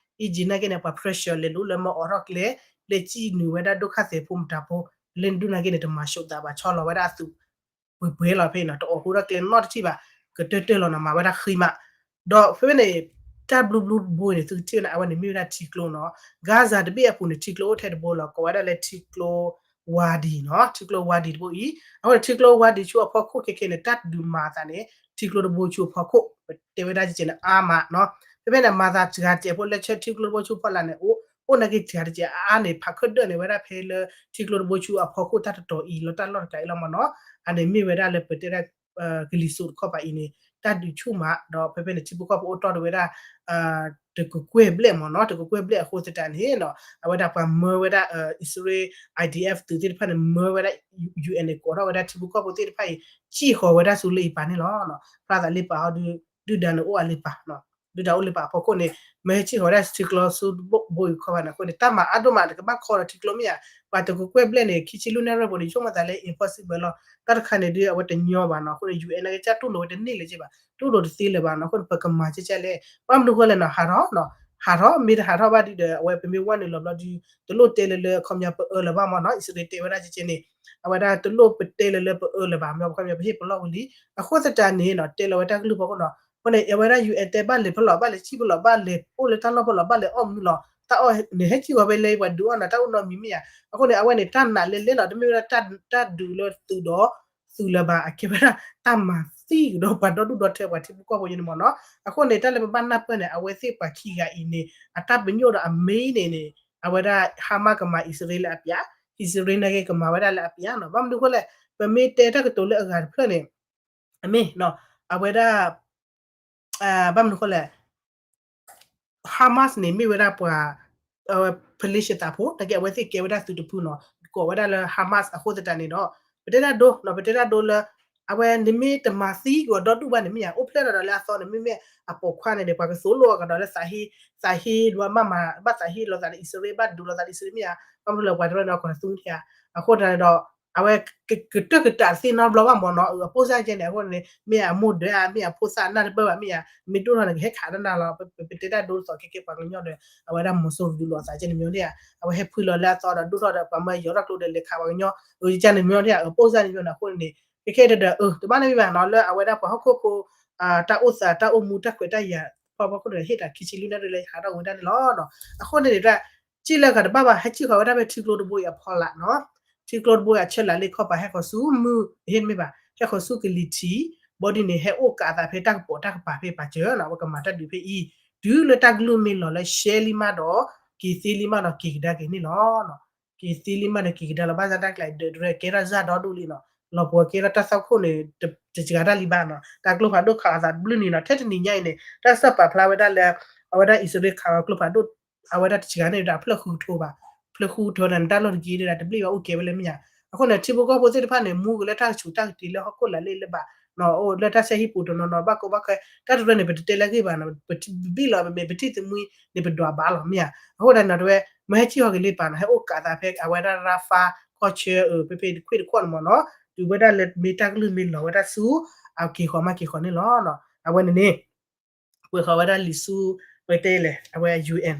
Egypt နာ်က့န့ၣ် ပှၤ pressure လဲၤလိၤလၢမၤအိးထီၣ်ကျဲ, လဲၤစံၣ်နုာ်ဝဲဒၣ်ဒိၣ်ခါသဲးဖိမတၤဖိ, လၢနဒူၣ်နာ်က့န့ၣ် တမၤဆူးသးဘၣ် ဆီလီၤဝဲဒၣ်အသုး ပှဲၤပှဲၤလီၤဖဲအံၤနီၤ, တအိးဃူထီၣ်ကျဲနီတထံၣ်ဘၣ်, ကတၢၢ်တၢၢ်လီၤနီၤ မၤဝဲဒၣ်ဃံမး ဒီးဖဲဖဲန့ၣ် တၢ်ဘျုးဘျုးတဘိန့ၣ် သုကထံၣ်န့ၣ် အဝဲန့ၣ်မ့ၢ်ဝဲဒၣ်ထံကျိနီၤ Gaza တဘ့ၣ်အပူၤန့ၣ် ထံကျိအိၣ်ထဲတဘိလီၤ ကိးဝဲဒၣ်လၢထံကျိ Wadi နီၤ ထံကျိ Wadi တဘိအံၤ အဃိန့ၣ် ထံကျိ Wadi ဆူအဖီခိၣ်ခဲခဲန့ၣ် တၢ်ဒုးမၤအသးန့ၣ် ထံကျိတဘိဆူအဖီခိၣ် ပတဲဝဲဒၣ်ကဲန့ၣ် အါမးနီၤ ဖဲဖဲန့ၣ် မၤသးစှၤတစဲးဖိလၢဆၢထံကျိတဘိဆူဖီလာ်န့ၣ် အိၣ် အိၣ်နာ်က့စှၤတစဲးအါအါန့ၣ် ဖးခၢၣ်ဒၢၣ်န့ၣ်ဝဲဒၣ်ဖဲလၢ ထံကျိတဘိဆူအဖီခိၣ်တၢ်တတီၤအံၤလီၤတၢ်လီၢ်တကးအံၤလီၤမးနီၤ အန့ၣ်မ့ၢ်ဝဲဒၣ်လၢပတဲဒၣ် ကလံၤစိးတခီပၤအံၤန့ၣ် တၢ်ဒုးဆူၣ်မး ဒီးဖဲဖဲန့ၣ် ထံဖိကီၢ်ဖိအိၣ်တီၢ်ဒၣ်ဝဲဒၣ် တကကွဲၢ်ဘျဲၣ်မးနီၤ တကကွဲၢ်ဘျဲၣ်အဃိသတးန့ၣ်နီၤ အဝဲဒၣ်ပှၤမၢဝဲဒၣ် အံၣ်စရ့လး IDF သုးသ့ၣ်တဖၣ်န့ၣ် မၢဝဲဒၣ် UN န့ၣ် ကိးထီၣ်ဝဲဒၣ်ထံဖိကီၢ်ဖိသ့ၣ်တဖၣ်အံၤ စံၣ်ဃီၤဝဲဒၣ်ဆူလၢအံၤပာ်န့ၣ်လီၤ. ဖျါသးလ့ပာ်ဟီဒု ဒုၣ်ဒါန့ၣ်အိၣ်အလ့ပာ် ဒုၣ်ဒါအိၣ်လ့ပာ်အဖီခိၣ်န့ၣ် မ့ၢ်ဟဲစံၣ်ဃီၤဝဲဒၣ်ထံကျိဆူဘိအံၤခီဘၣ်န့ၣ် အဃိန့ၣ် တၢ်မၤအါဒိၣ်မးန့ၣ် ကဘၣ်ခီဒီးထံကျိမ့ၢ်ဧါ, ပှၤတကကွဲၢ်ဘျဲၣ်န့ၣ် ခံဆံလွံၢ်နၣ်ရံၣ်ပူၤန့ၣ် ယဆိကမိၣ်သးလၢ impossible လီၤ. တၢ်တခါန့ၣ်ဒုး အဝဲတညီဘၣ်နီၤ အဃိန့ၣ် UN နာ်က့တတူၢ်လိာ်ဝဲတန့ၢ်လၢၤဘၣ်, တူၢ်လိာ်တသ့လၢၤဘၣ်နီၤ အဃိန့ၣ် ပကမၤကဲကဲလဲၣ် ဘၣ်မနုၤဃိလဲၣ်နီၤ ဟးထီၣ်နီၤ ဟးထီၣ် မ့ၢ်တဟးထီၣ်ဘၣ်ဒုးဒီး အဝဲပမ့ၢ်ဝဲနုာ်လီၤဘျီဒုး တလိၣ်တဲလၢလၢအခီပညီပအၢလၢၤဘၣ်မးနီၤ အံၣ်စရ့လးတဲဝဲဒၣ်ကဲကဲန့ၣ် အဝဲဒၣ်တလိၣ်ပတဲလၢလၢပအၢလၢၤဘၣ် မ့ၢ်အခီပညီပဟ့ၣ်ပလီၢ်ဝံၤလံ အဃိသတးန့ၣ်နီၤ တဲလီၤဝဲတၢ်ကလုၢ်ဖီခိၣ်နီၤ အဃိန့ၣ် အဝဲဒၣ် UN တဲဘၣ်လဲၤဖဲလဲၣ် ဘၣ်လဲၤစံၣ်ဖဲလဲၣ် ဘၣ်လဲၤအိၣ်လၢတၢ်လီၢ်ဖဲလဲၣ် ဘၣ်လဲၤအီၣ်မနုၤလီၤ တၢ်အီၣ်န့ၣ် ဟဲစံၣ်ဃီၤဖဲလဲၣ် ပှၤဒုးအီၣ်နၤ တၢ်အိၣ်နီတမံၤမ့ၢ်ဧါ, အဃိန့ၣ် အဝဲန့ၣ် တၢ်နာ်လဲလဲလီၤ တမ့ၢ်ဝဲဒၣ်တၢ်ဒုးလၢသုးဒီး သုးလၢၤဘၣ် အကဲဝဲဒၣ်တၢ်မၤသံကဒီးပှၤဒီဒူၣ်ဒီထၢပှၤထံဖိကီၢ်ဖိန့ၣ်မးနီၤ, အဃိန့ၣ် တၢ်လၢပဘၣ်နၢ်ပၢၢ်န့ၣ် အဝဲသ့ၣ်ပှၤခံဂၤအံၤန့ၣ် အတၢ်ပညိၣ်ဒီးအမ့ၢ်န့ၣ်န့ၣ် အဝဲဒၣ် Hamas ကမၤအံၣ်စရ့လးအပျး, အံၣ်စရ့လးနာ်က့ကမၤဝဲဒၣ်လၢအပျးနီၤ, ဘၣ်မနုၤဃိလဲၣ် ပမ့ၢ်တဲတၢ်ကတိၤလၢအဂၤတဖျၢၣ်န့ၣ် အမ့ၢ် အဝဲဒၣ် ဘၣ်မနုၤဃိလဲၣ် Hamas န့ၣ် မ့ၢ်ဝဲဒၣ်ပှၤ Palestine သးဖိ နာ်က့အဝဲသ့ၣ်ကဲဝဲဒၣ်သုးတဖုနီၤ ကိးဝဲဒၣ်လၢ Hamas အဃိသတးန့ၣ်ဒီး ပတဲတၢ်ဒိ ပတဲတၢ်ဒိလၢ အဝဲန့ၣ်မ့ၢ်တမၤသံကဒီးဒီဒူၣ်ဘၣ်န့ၣ်မ့ၢ်ဧါ, အိၣ်ဖျဲၣ်ဒီးလၢအသီန့ၣ် မ့မ့ၢ်အပိာ်ခွါန့ၣ်န့ၣ် ပှၤကသိၣ်လိအီၤကဒီးလၢသးဟ့ သးဟ့ဒိးဘၣ်မၤ ဘၣ်သးဟ့လိာ်သးလၢအံၣ်စရ့လး ဘၣ်ဒုးလိာ်သးလၢအံၣ်စရ့လးမ့ၢ်ဧါ, ဘၣ်မနုၤလၢပှၤတရၢန့ၣ် အကွၢ်သူမ့ၢ်ဧါ, အဃိသတးန့ၣ်ဒီး အဝဲ ကတၢၢ်ကတးသ့နီတဘျီဘၣ်မးနီၤ, အပိၢ်စၢ်ကဲန့ၣ် အဃိန့ၣ် မ့ၢ်အမိၢ်ဒၢးဧါ မ့ၢ်အဖိသၣ်နၢ်တပၢၢ်ဘၣ်မ့ၢ်ဧါ, မ့ၢ်ဒိၣ်ထီၣ်န့ၣ် ကဟဲခးတၢ်နၢ်လီၤ, ပတဲတၢ်ဒိသီခဲကဲပှၤကညီဒီး အဝဲဒၣ်မီၤစိရိၤဒုးလိာ်သးကဲန့ၣ်မ့ၢ်ဧါ, အဝဲဟဲဖှံလီၤလၢအသီဒီးဒိၣ်ထီၣ်ဒီး ပှၤမၢယီၤထီၣ်ကျိဒီးလဲၤခးပှၤကညီ အကဲန့ၣ်မ့ၢ်ဧါ, အပိၢ်စၢ်န့ၣ်မ့ၢ်န့ၣ် အဃိန့ၣ် ခဲခဲဒီး တဘၣ်န့ၣ်မ့ၢ်ဘၣ်နီၤ လၢအဝဲဒၣ်ပှၤဟီၣ်ခိၣ်ဖိ တၢ်အိၣ်သးတၢ်အိၣ်မူတၢ်ခွဲးတၢ်ယာ် ဖီဖီခိၣ်န့ၣ် ဟ့ၣ်တၢ်ခံဆံလွံၢ်နၣ်ရံၣ်လၢဟးထီၣ်ဝဲဒၣ်န့ၣ်လီၤ. အဃိန့ၣ်န့ၣ် စံၣ်လၢကတဘၣ်ဘၣ် ဟဲစံၣ်ဃီၤဝဲဒၣ်ဖဲထံကျိတဘိအံၤအဖီလာ်နီၤ, ထံကျိတဘိအံၤအဆၢလၢ်လ့ခီပၤ ဟဲဃီၤဆူမုၢ် ဟ့ၣ်မ့ၢ်ဘၣ် ဟဲဃီၤဆူကလံၤထံး ဘီဒ်န့ၣ် ဟဲအိၣ်ကးအသးဖဲတၢ်ကပိာ်တၢ်ကပၤဖဲပာ်စၢၤနီၤ အဝဲကမၤတၢ်ဒုးဖဲအံၤ တုၤလၢတၢ်ကလုၢ်မ့ၢ်လီၤလၢရှဲလံမးဒီး က့ၤသ့လံမးဒီးက့ၤကဒါက့ၤန့ၣ်လီၤ. က့ၤသ့လံမးဒီးက့ၤကဒါလီၤ ဘၣ်ဆၣ်တၢ်ကျးဒၢးတရၢကဲထီၣ်စၢ်ဒီဒူၣ်လံနီၤ, လီၤပှီၤကဲထီၣ်တၢ်သီခိၣ်န့ၣ် တစှၤတၢ်လံဘၣ်နီၤ, တၢ်ကျိဖးဒိၣ်ခးလိာ်သးတဘျုးနံၤနီၤ, ထဲတနံၤညါအံၤန့ၣ် တၢ်ကစီၣ်ပာ်ဖျါဝဲဒၣ်လၢ အဝဲဒၣ်အံၣ်စရ့လးခးအီၤကျိဖးဒိၣ် အဝဲဒၣ်တစှၤန့ၣ်ဒီးအဖျၢၣ်ဃုကထိဘၣ်, ဖျၢၣ်ဃုကထိန့ၣ် တၢ်လီၢ်တက့ၢ်ဒၣ်တဘျ့ဘၣ်အိၣ်ကဲဝဲလၢမ့ၢ်ဧါ, အဃိန့ၣ် ထံဖိကီၢ်ဖိသ့ၣ်တဖၣ်န့ၣ် မူကလၢတၢ်ကဆူးတၢ်ကတံၤလၢဟီၣ်ခိၣ်လာ်လၢလၢဘၣ် အိၣ်လၢတၢ်ဆဲဟံၣ်ပူၤတနီၤနီၤ ဘၣ်ကိးဘၣ်ခဲ တၢ်တရၢန့ၣ် ပတတဲလၢအဂ့ၢ်ဘၣ်နီၤ, ပဘံၣ်လီၤ ပမ့ၢ်ပထံၣ်သမံန့ၣ် ပဒွးဘၣ်လီၤမ့ၢ်ဧါ, အဃိသတးန့ၣ် တဝဲ မ့ၢ်ဟဲစံၣ်ဃီၤက့ၤလံပာ်နီၤ ဟဲအိၣ်ကးသးဖဲအဝဲဒၣ် Rafah ကီၢ်ဆၢ ဖဲဖဲခွ့ၣ်တခီန့ၣ်မ့ၢ်နီၤ, တုၤဝဲဒၣ်လၢမ့ၢ်တၢ်ကလုၢ်မ့ၢ်လီၤဝဲဒၣ်ဆူ အက့ၤဃီၤမးက့ၤဃီၤန့ၣ်လီၤ. အဝဲန့ၣ်န့ၣ် ပှဲၤဃီၤဝဲဒၣ်လံာ်ဆူ ပတဲလဲၣ် အဝဲ UN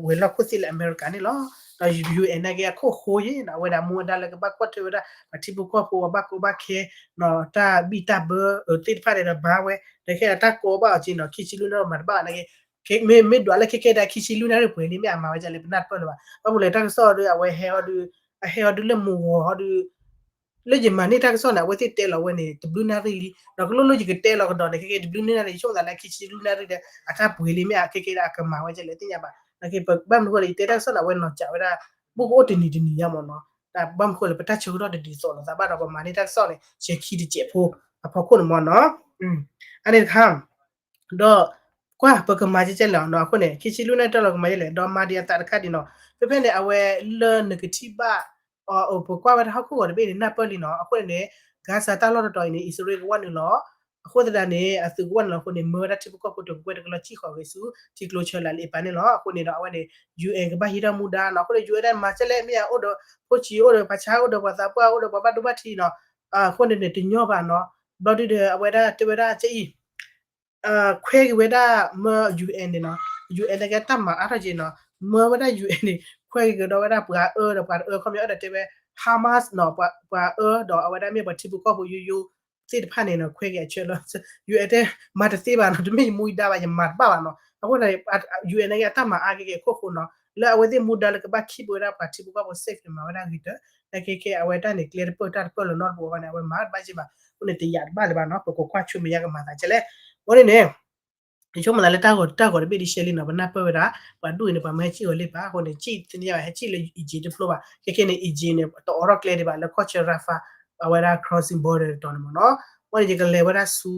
ဝဲၤလီၢ်ခိၣ်သ့ၣ်လၢအမဲရကၤန့ၣ်လီၤ. ဒီး UN နာ်က့အခိၣ်ဃိယ့ၣ်နီၤ အဝဲဒၣ်မူဝဲဒၣ်လၢကဘၣ်ကွၢ်ထွဲဝဲဒၣ် ပှၤထံဖိကီၢ်ဖိအဘၣ်ကိးဘၣ်ခဲ တၢ်ဘံၣ်တၢ်ဘၢသ့ၣ်တဖၣ်န့ၣ်ဒီးမၤဝဲ ဒီးခဲအံၤတၢ်ကိးဘၣ်အီၤက့ၤနီၤ ခံဆံလွံၢ်နၣ်ရံၣ်မၤတဘၣ်နာ်က့ မ့ၢ်မ့ၢ်ဒွးလၢခဲခဲဒၣ်ခံဆံလွံၢ်နၣ်ရံၣ်ပှဲၤလံ မ့ၢ်အမၤဝဲဒ်လဲၣ် ပနၢ်တပၢၢ်လၢၤဘၣ်. ဘၣ်မနုၤလဲၣ် တၢ်ကစီၣ်ဒီး အဝဲဟဲအီၤဒုး အဟဲအီၤဒုးလၢမုၢ်ဂီၤအီၤဒုး လၢယမၤန့ၢ်တၢ်ကစီၣ်န့ၣ် အဝဲသ့ၣ်တဲလီၤဝဲန့ၣ် တဘျုးနၣ်ရံၣ်လံ ဒီးကလိၣ်လိၣ်ယကတဲလီၤကဒီးန့ၣ် ခဲခဲတဘျုးနၣ်ရံၣ်လံ ယဆိကမိၣ်သးလၢခံဆံလွံၢ်နၣ်ရံၣ်ဒီး အတၢ်ပှဲၤလံ မ့ၢ်အခဲခဲဒၣ်အကမၤဝဲဒ်လဲၣ်သ့ၣ်ညါဘၣ်. ဘၣ်မနုၤဃိလဲၣ် ယတဲတၢ်ကစီၣ်န့ၣ် အဝဲနီၤစးဝဲဒၣ် ဘူးကအိၣ်တနံၤတနံၤညါမ့ၢ်နီၤ တၢ်ဘၣ်မနုၤဃိလဲၣ် ပတၢ်ဆၢကတီၢ်တဒ်သိးလိာ်သးဘၣ်ဒီး ပမၤန့ၢ်တၢ်ကစီၣ်န့ၣ် ဆဲးခံတစဲးဖိ အဖီခိၣ်န့ၣ်မ့ၢ်နီၤ အန့ၣ်တခါ ဒီး ကွၢ် ပကမၤကဲကဲလီၤနီၤ အဃိန့ၣ် ခံဆံလွံၢ်နၣ်ရံၣ်တၢ်လီၤကမၤယဲလဲၣ် ဒီးမၤဒံးအသးတခါဒံးနီၤ ဖဲဖဲန့ၣ် အဝဲလၢနကထံၣ်ဘၣ် အပကွၢ်ဝဲဒၣ်ဟီၣ်ခိၣ်ဂီၤတဘ့ၣ်န့ၣ် နၢ်ပၢၢ်လံနီၤ အဃိန့ၣ်န့ၣ် Gaza တၢ်လီၢ်တတီၤအံၤန့ၣ် အံၣ်စရ့လးကဝဲနုာ်လီၤ အဃိသတးန့ၣ် အသုးကဝဲနုာ်လီၤအဃိန့ၣ် မၢဝဲဒၣ်ထံဖိကီၢ်ဖိတကကွဲၢ်တကလီၢ်စံၣ်ဃီၤဂ့ၤဆူ ထံကျိဆၢလၢ်လၢအပာ်န့ၣ်လီၤ. အဃိန့ၣ်ဒီး အဝဲန့ၣ် UN ကဘၣ်ဟံးထီၣ်မူဒါနီၤ အဃိန့ၣ် UN မၤကဲလဲၣ် မ့ၢ်အအိၣ်ဒီး ဖိဆံးအိၣ်ဒီး ပှၤဆါအိၣ်ဒီး ပှၤသးပှၢ်အိၣ်ဒီး ပှၤဘၣ်ဒိဘၣ်ထံးနီၤ အဃိန့ၣ်န့ၣ် တညီဘၣ်နီၤ ဘျီဒုဒီး အဝဲဒၣ်တဲဝဲဒၣ်ကဲအံၤ ခွဲက့ၤဝဲဒၣ်မၢ UN န့ၣ်နီၤ UN နာ်က့တၢ်မၤအါထီၣ်က့ၤနီၤ မၢဝဲဒၣ် UN န့ၣ် ခွဲက့ၤကဒီးဝဲဒၣ်ပှၤအၢဒီးပှၤတအၢ ခီပညီအိၣ်ဒီးတဲဝဲ Hamas နီၤ ပှၤအၢဒီးအဝဲဒၣ်မ့ၢ်ပှၤထံဖိကီၢ်ဖိယိယိ သ့ၣ်တဖၣ်န့ၣ်နီၤ ခွဲက့ၤအဆၢလၢ ယူဢဲတဲ မၤတသ့ဘၣ်နီၤ, တမ့ၢ်ယမူယဒါဘၣ် ယမၤတဘၣ်ဘၣ်နီၤ. အဃိန့ၣ် ယူၢ်အဲၣ်န့ၣ်က့ အတၢ်မၤအါကဲကဲခိၣ်ဃိနီၤ, လၢအဝဲသ့ၣ်မူဒါလၢကဘၣ်ခံးပဝဲဒၣ်ပှၤထံဖိကီၢ်ဖိ safe န့ၣ် မၤဝဲဒၣ်ဂ့ၤတၢၢ်, နာ်က့ခဲအဝဲတၢ်န့ၣ် ကျဲတပၢၢ်တၢ်တပၢၢ်လီၤနီတပူၤအဂီၢ်န့ၣ် အဝဲမၤတဘၣ်က့ဘၣ်. အဃိန့ၣ် တယာ်တဘၣ်လၢၤဘၣ်နီၤ, ပကကွၢ်ဆိမဲာ်ညါကမၤသးကဲလဲၣ်. အဃိန့ၣ်န့ၣ် ယဆိကမိၣ်သးလၢတၢ်ဂီၤတၢ်ဂီၤတဘ့ၣ်ဒ်ရှဲလံနီၤ, ပနၢ်ပၢၢ်ဝဲဒၣ် ပှၤဒူၣ်အံၤန့ၣ် ပှၤမ့ၢ်ဟဲစံၣ်အီၤလံပၣ်, အဃိန့ၣ် စံၣ်သ့ၣ်ညါဘၣ် ဟဲစံၣ်လၢ Egypt တဖျိဘၣ်. ခဲခဲန့ၣ် Egypt န့ၣ် တအိးထီၣ်ကျဲဒံးဘၣ် လၢကီၢ်ဆၢ Rafah အဝဲဒၣ် crossing border တတီၤန့ၣ်မ့ၢ်နီၤ. အဃိန့ၣ် ယကလဲၤဝဲဒၣ်ဆူ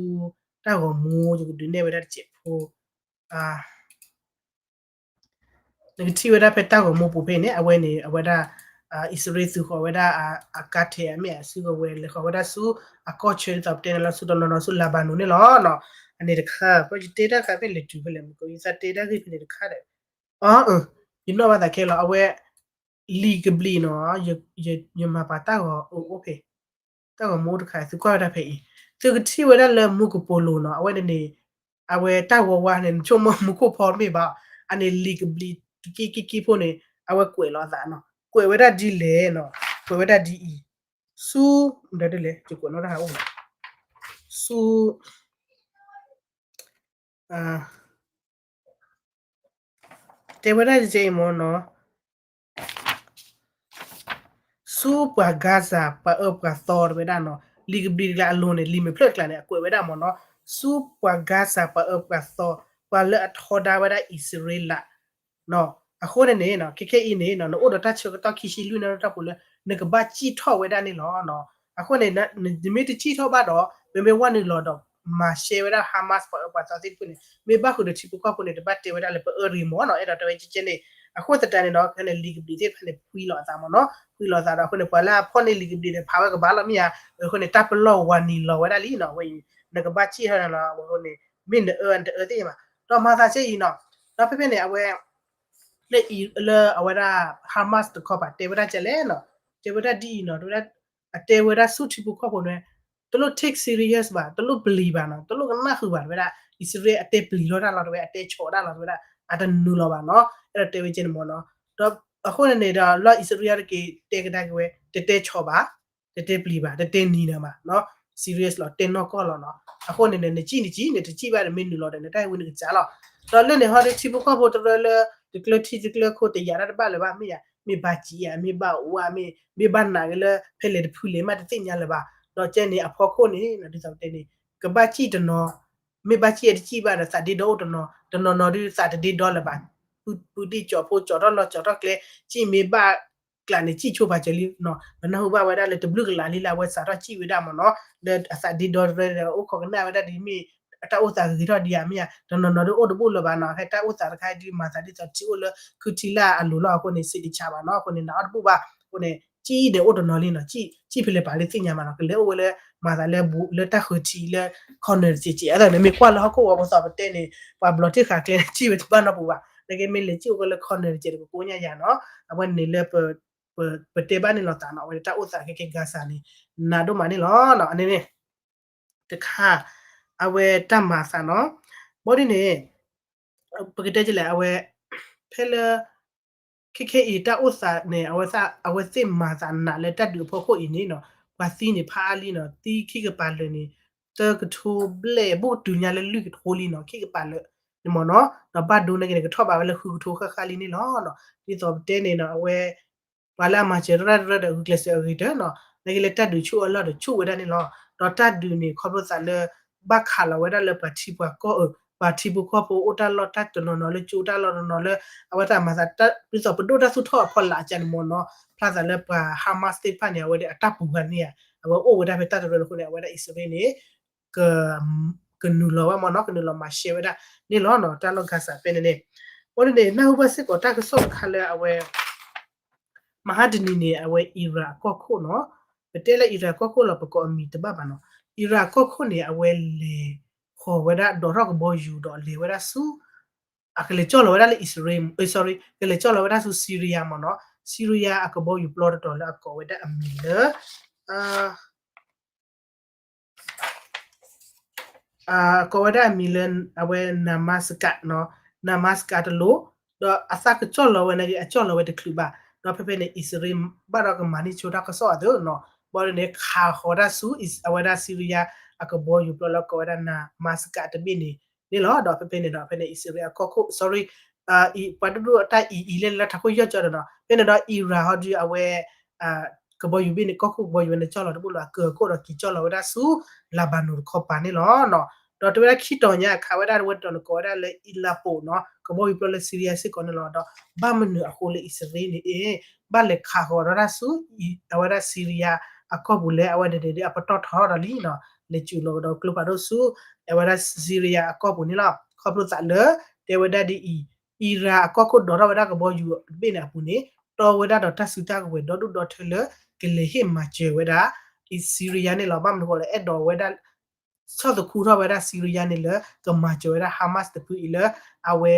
တၢ်ဂီၤမူ ယကဒုးနဲၣ်ဝဲဒၣ်တစဲးဖိ နကထံၣ်ဝဲဒၣ်ဖဲတၢ်ဂီၤမူပူၤဖဲန့ၣ် အဝဲန့ၣ် အဝဲဒၣ် အံၣ်စရ့လးသုးဃီၤဝဲဒၣ် အကါထဲးအမ့ၢ်အစုကဝဲၤ လဲၤဃီၤဝဲဒၣ်ဆူ အကီၢ်ဆၢဒ်သိးပတဲန့ၣ်လီၤ ဆူတနီၤနီၤဆူ Lebanon န့ၣ်လီၤ. အန့ၣ်တခါ ပယတဲတၢ်ဃးဖဲလဲၤတုၤဖဲ လဲၤမုၢ်ကီး ယသးတဲတၢ်ဂ့ၢ်ဖဲန့ၣ်တခါဒီး အ ယနီၣ်ဘၣ်သးခဲလီၤ အဝဲ လံာ်ကဘျံးနီၤ ယမၤပာ်တၢ်ဂီၤအိၣ်ဖဲ တၢ်ဂီၤမူတခါ သုကွၢ်ဝဲဒၣ်ဖဲအံၤ သုကထံၣ်ဝဲဒၣ်လၢမူကပိာ်လိၤနီၤ အဝဲန့ၣ်န့ၣ် အဝဲတၢ်ဝီဝါန့ၣ် နဆိကမိၣ်မူခိၣ်ဖီတမ့ၢ်ဘၣ်, အန့ၣ်လံာ်ကဘျံးတကံကံကံဖိန့ၣ် အဝဲကွဲးလီၤအသးနီၤ ကွဲးဝဲဒၣ်ဒ်လဲၣ်နီၤ ကွဲးဝဲဒၣ်ဒ်အံၤ ဆူ ဒ်လဲၣ် ယကွဲးနီၣ်တၢ်အိၣ် ဆူ တဲဝဲဒၣ်ဒ်အံၤမ့ၢ်နီၤ ဆူပှၤ Gaza ပှၤအၢပှၤသီတဝဲဒၣ်နီၤ လံာ်ကဘျံးတကျါအလိၤန့ၣ် လံာ်မဲာ်ဖျၢၣ်တကျါန့ၣ် အကွဲးဝဲဒၣ်မ့ၢ်နီၤ ဆူပှၤ Gaza ပှၤအၢပှၤသီ ပှၤလၢအထီဒါဝဲဒၣ်အံၣ်စရ့လး အဃိန့ၣ်န့ၣ် ခဲခဲအံၤန့ၣ် နအိၣ်ဒီးတၢ်ဆၢကတီၢ်ခံဆံလွံၢ်နၣ်ရံၣ်တၢ်ပူၤလၢ နကဘၣ်စံၣ်ထီၣ်ဝဲဒၣ်န့ၣ်လီၤ. အဃိန့ၣ် နမ့ၢ်တစံၣ်ထီၣ်ဘၣ်ဒီး ပမ့ၢ်ဝဲနုာ်လီၤဒီး မၤရှဲဝဲဒၣ် Hamas ပှၤအၢပှၤသီသ့ၣ်တဖၣ်န့ၣ် မ့ၢ်ဘၣ်ဃုာ်ဒီးထံဖိကီၢ်ဖိန့ၣ် တဘၣ်တဲဝဲဒၣ်လၢပအၢရ့ၣ်မ့ၢ်နီၤ အဲၣ်ဒိးတဲဝဲကဲကဲန့ၣ် အဃိသတးန့ၣ်ဒီး ခဲန့ၣ်လံာ်ကဘျံးသ့ၣ်တဖၣ်န့ၣ် ဖှံလီၤအသးမ့ၢ်နီၤ ဖှံလီၤအသးဒီး အဃိန့ၣ် ပှၤလၢအဖီၣ်န့ၢ်လံာ်ကဘျံးန့ၣ် ဖးဝဲကဘၣ်လီၤမ့ၢ်ဧါ အဃိန့ၣ် တၢ်ပလီၢ်ဝၤနံၤလီၤဝဲဒၣ်လံနီၤ အဝဲအံၤ နကဘၣ်စံၣ်ထီၣ်န့ၣ်လီၤ အဃိန့ၣ် မ့ၢ်နအၢနတအၢသ့ၣ်ညါဘၣ် ဒီးမၤသးကဲအံၤနီၤ ဒီးဖဲဖဲန့ၣ် အဝဲ လၢအံၤ လၢအဝဲဒၣ် Hamas တခီပၤ တဲဝဲဒၣ်ကဲလဲၣ်နီၤ တဲဝဲဒၣ်ဒ်အံၤနီၤ တဲဝဲဒၣ် အတဲဝဲဒၣ်ဆူထံဖိကီၢ်ဖိန့ၣ် တလိၣ် take serious ဘၣ် တလိၣ်ပျံၤဘၣ်နီၤ တလိၣ်ကနၣ်ဃုာ်ဘၣ် တဲဝဲဒၣ် အံၣ်စရ့လးအတဲပျံၤလီၤတၢ်လီၤ တဲဝဲ အတဲဆီးတၢ်လီၤ တဲဝဲဒၣ် အတနုာ်လီၤဘၣ်နီၤ အဲၣ်ဒိးတဲဝဲကဲန့ၣ်မ့ၢ်နီၤ ဒီးအဃိန့ၣ်န့ၣ်ဒီး လၢအံၣ်စရ့လးတက့ၢ် တဲကဒါက့ၤဝဲ တတဲဆီးဘၣ် တတဲပျံၤဘၣ် တတဲနံၤနၤဘၣ်နီၤ serious လီၤ တဲနီၢ်ကီၢ်လီၤနီၤ အဃိန့ၣ်န့ၣ် နစံၣ်နစံၣ် နတစံၣ်ဘၣ်ဒီးမ့ၢ်နုာ်လီၤဒီး နတၢ်ဟဲဝံနကစၢ်လီၤ ဒီးလၢန့ၣ်ဟီဒီးထံဖိကီၢ်ဖိတရၢလၢ တကျၢထံတကျၢခိတယာ်တၢ်တဘၣ်လၢၤဘၣ် မ့ၢ်ယၤ မ့ၢ်ဘၣ်စံးယၤ မ့ၢ်ဘၣ်ဝါ မ့ၢ် မ့ၢ်ဘၣ်နာ်က့လၢ ဖဲလဲၣ်တဖုလဲၣ်မးတသ့ၣ်ညါလၢၤဘၣ် ဒီးကဲန့ၣ်အဖီခိၣ်န့ၣ် ဒ်သိးပတဲန့ၣ် ကဘၣ်စံၣ်တနီၤ မ့ၢ်ဘၣ်စံၣ်အတစံၣ်ဘၣ်ဒီး သးဒ့ဒီအိၣ်တနီၤ တနီၤနီၤဒုးသးတဒ့ဒီလၢၤဘၣ် ပုၢ်ဒ့ၣ်ကၠီၤဖိကၠီၤထီၣ်လီၢ်ကၠီၤထီၣ်ကျဲ စံၣ်မ့ၢ်ဘၣ်ကျးန့ၣ် စံၣ်ဆိပာ်စၢၤလံနီၤ ပနၢ်ဟူဘၣ်ဝဲဒၣ်လၢတဘျုးကလးလံလၢအဝဲစးထီၣ်စံၣ်ဝဲဒၣ်မ့ၢ်နီၤ လၢအသးဒ့ဒီတရၢဒီး အိၣ်ခိးကနၣ်ဝဲဒၣ်ဒ်မ့ၢ် တၢ်အိၣ်သးဂ့ၤထီၣ်ဒံးဧါမ့ၢ်ဧါ တနီၤနီၤဒုးအိၣ်တဘူၣ်လၢၤဘၣ်နီၤ ဟဲတၢ်အိၣ်သးတခါဒုးမၤသးဒ်သိးထံအိၣ်လၢခုထံလၢအလိၤလီၤ အဃိန့ၣ် စိတ်တချရပါဘူးနီၤ အဃိန့ၣ် နာ်အီၣ်တဘူၣ်ဘၣ် အဃိန့ၣ် စံၣ်အံၤန့ၣ်အိၣ်တနီၤလံနီၤ စံၣ်ဖဲလဲၣ်ပာ်လၢသ့ၣ်ညါမးနီၤ ကလဲၤအိၣ်ဝဲလၢ မၤသးလၢ လၢတၢ်ဃၢၤထံးလၢ corner တစဲးစဲး အသိးန့ၣ် မ့ၢ်ကွၢ်လၢဟီၣ်ခိၣ်ဝီပသီၣ်ပတဲန့ၣ် ပှၤဘျီထံၣ်ဃာ်ကျဲန့ၣ် စံၣ်ဝဲတဘၣ်နီတပူၤဘၣ် နကမ့ၢ်လဲၤစံၣ်အိၣ်ဝဲလၢ corner တစဲး တကကိညါယၤနီၤ အဝဲန့ၣ်လၢ ပတဲဘၣ်န့ၣ်လီၤသးနီၤ အဝဲန့ၣ်တၢ်အိၣ်သးခဲကဲ Gaza န့ၣ် နးဒိၣ်မးန့ၣ်လီၤနီၤ အန့ၣ်န့ၣ် တခါ အဝဲတၢ်မၤသးနီၤ ဘီဒ်န့ၣ် ပကတဲကလဲၣ် အဝဲ ဖဲလၢ ခဲခဲအံၤတၢ်အိၣ်သးန့ၣ် အဝဲသ့ၣ်မၤသးနးလၢတၢ်ဒုးအဖီခိၣ်အံၤန့ၣ်နီၤ ပှၤသံန့ၣ်ဖးအါလံနီၤ သံခံကပၤလၢာ်န့ၣ် သၢကထိဘျဲၣ် ဘူးတုၤညါလၢလွံၢ်ကထိလံနီၤ ခံကပၤလၢာ်န့ၣ်မ့ၢ်နီၤ ဒီးဘၣ်ဒိန့ၣ်က့ၤန့ၣ် ကထီၣ်ဘးဝဲလၢဃုကထိဃၣ်ဃၣ်လံန့ၣ်လီၤ. ဒ်သိးပတဲန့ၣ်နီၤ အဝဲ ပှၤလၢအမၤစၢၤတၢ်ရၢတရၢဒီးဂုာ်ကျဲးစၢးအဂ့ၤတၢၢ်နီၤ နကလဲၤတၢ်ဒုးဆူၣ်အလီၢ်ဒီးဆူၣ်ဝဲဒၣ်န့ၣ်လီၤ. ဒီးတၢ်ဒုးန့ၣ် ခီဖျိသးလၢ ဘၣ်ခးလီၤဝဲဒၣ်လၢပှၤထံပှၤကီၢ်အၢ ပှၤထံဖိကီၢ်ဖိအိၣ်တၢ်လီၢ်တၢ်တနီၤနီၤလၢကၠိတၢ်လီၢ်တနီၤလၢ အဝဲတၢ်မၤသး ဒ်သိးပဒိၣ်တၢ်သူၣ်ထီၣ်အဖီလာ်အကန့ၣ်မ့ၢ်နီၤ ဖျါသးလၢပှၤ Hamas သ့ၣ်တဖၣ်န့ၣ် အဝဲဒၣ်အတၢ်ပူၤဂၤန့ၣ်ဧါ အဝဲအိၣ်ဝဲဒၣ်ဖဲတၢ်တရၢန့ၣ်အဃိန့ၣ် အဝဲဒၣ်အံၣ်စရ့လးန့ၣ် ကနုာ်လီၤဝဲမ့ၢ်နီၤ ကနုာ်လီၤမၤရှဲဝဲဒၣ်န့ၣ်လီၤနီၤ တၢ်လီၢ် Gaza ဖဲန့ၣ်န့ၣ် အဃိန့ၣ်န့ၣ် နၢ်ဟူဘၣ်စ့ၢ်ကီးတၢ်ကစီၣ်တခါလၢအဝဲ မဟါတနံၤန့ၣ် အဝဲ Iran အကီၢ်ခိၣ်နီၤ ပတဲလၢ Iran ကီၢ်ခိၣ်လီၤ ပကိးအမံၤတဘၣ်ဘၣ်နီၤ Iran ကီၢ်ခိၣ်န့ၣ် အဝဲလဲၤဃီၤဝဲဒၣ်ဒိးထီၣ်ကဘီယူၤဒီးလဲၤဝဲဒၣ်ဆူ အကလဲၤကၠီၣ်လီၤဝဲဒၣ်လၢအံၣ်စရ့လး sorry ကလဲၤကၠီၣ်လီၤဝဲဒၣ်ဆူ Syria မ့ၢ်နီၤ Syria အကဘီယူၤပျီတတီၤလၢအကိးဝဲဒၣ်အမံၤလၢ ကိးဝဲဒၣ်အမံၤလၢ အဝဲ Namaska နီၤ Namaska တလိၤ ဒီးအသးကကၠီၣ်လီၤဝဲန့ၣ် အကၠီၣ်လီၤဝဲတချုးဘၣ် ဒီးဖဲဖဲန့ၣ် အံၣ်စရ့လး ဘၣ်ဒီးကမၤန့ၢ်ဆိတၢ်ကစီၣ်အသိးနီၤ ဘီန့ၣ် ခးဃီၤတၢ်ဆူ အဝဲဒၣ် Syria အကဘီယူၤပျီလၢကိးဝဲဒၣ် Namaska တဘ့ၣ်န့ၣ်န့ၣ်လီၤ. ဒီးဖဲဖဲန့ၣ်ဒီး ဖဲန့ၣ် အံၣ်စရ့လးအကီၢ်ခိၣ် sorry ပှၤဒိၣ်ဒိၣ်တၢ်အံၤအံၤလဲၣ်လၢထးခိၣ်ယီၢ်ကၠီဒီးနီၤ ဖဲန့ၣ်ဒီး Iran ဟီဒုးအဝဲ ကဘီယူၤဘ့ၣ်န့ၣ် ကီၢ်ခိၣ်ကဘီယူၤဝဲန့ၣ် ကၠီၣ်လီၤတဘိလီၤ အကၢၤခိၣ်ဒီးက့ၤကၠီၣ်လီၤဝဲဒၣ်ဆူ Lebanon တခီပၤန့ၣ်လီၤ. ဒီးတဲဝဲဒၣ်ခံတီၤညါခးဝဲဒၣ်ဝဲတီၤန့ၣ် ကိးဝဲဒၣ်လၢ Aleppo နီၤ ကဘီယူၤပျီလၢ Syria စ့ၢ်ကီးန့ၣ်လီၤ. ဒီးဘၣ်မနုၤအဃိလၢအံၣ်စရ့လးန့ၣ် ဘၣ်လဲၤခးဃီၤဒီးတၢ်ဆူ အဝဲဒၣ် Syria အကီၢ်ပူၤလဲၣ် အဝဲန့ၣ်န့ၣ် အပတီၢ်ထီထီၣ်လံနီၤ လဲၤစူးလီၤကဒီးကျိဖးဒိၣ်ဆူ အဝဲဒၣ် Syria အကီၢ်ပူၤန့ၣ်လီၤ. ခီဖျိသးလၢ တဲဝဲဒၣ်ဒ်အံၤ Iran အကီၢ်ခိၣ်ဒိးထီၣ်ဝဲဒၣ်ကဘီယူၤတဘ့ၣ်န့ၣ်အပူၤန့ၣ် တီဝဲဒၣ်ဒီးတၢ်စုတၢ်ကဝဲၤဒီဒိၣ်ဒီထၢလၢ ကလဲၤဟ့ၣ်မၤစၢၤဝဲဒၣ် Syria န့ၣ်လီၤ. ဘၣ်မနုၤဃိလဲၣ် အဲၣ်ဒိးဝဲဒၣ် ဆီၣ်သခူထီၣ်ဝဲဒၣ် Syria န့ၣ်လၢ ကမၤစၢၤဝဲဒၣ် Hamas တဖုအံၤလၢ အဝဲ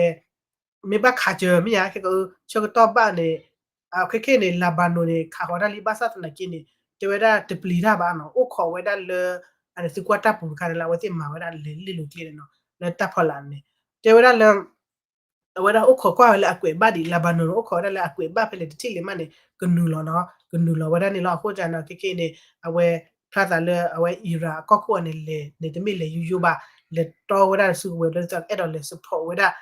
မ့ၢ်ဘၣ်ခးစၢၤမ့ၢ်ဧါ ခဲကဆၢကတီၢ်ဘၣ်န့ၣ် ခဲခဲန့ၣ် Lebanon န့ၣ် ခးဃီၤတၢ်လံ ဘၣ်ဆၣ်သနာ်က့န့ၣ် တဲဝဲဒၣ်တပျံၤတၢ်ဘၣ်နီၤ အိၣ်ခိးဝဲဒၣ်လၢ အန့ၣ်သုကွၢ်တၢ်ပူၤတခါန့ၣ်လၢ အဝဲသ့ၣ်မၤဝဲဒၣ်လဲၤလ့ၣ်လိၤကျဲန့ၣ်နီၤ လၢတၢ်ဖီလာ်န့ၣ် တဲဝဲဒၣ်လၢ အဝဲဒၣ်အိၣ်ခိးကွၢ်ဝဲလၢအကွဲးဘၣ်ဒံး Lebanon န့ၣ် အိၣ်ခိးဝဲဒၣ်လၢအကွဲးဘၣ်ဖဲလဲၣ်တထံၣ်လံမးန့ၣ် ကနုာ်လီၤနီၤ ကနုာ်လီၤဝဲဒၣ်န့ၣ်လီၤ. အဃိသတးန့ၣ် ခဲခဲန့ၣ် အဝဲ ဖျါသးလၢအဝဲ Iran အကီၢ်ခိၣ်အန့ၣ်လဲၤန့ၣ် တမ့ၢ်လဲၤယိယိဘၣ် လဲၤတီဝဲဒၣ်စုကဝဲၤလၢ အဲၣ်ဒိးလဲၤ support ဝဲဒၣ်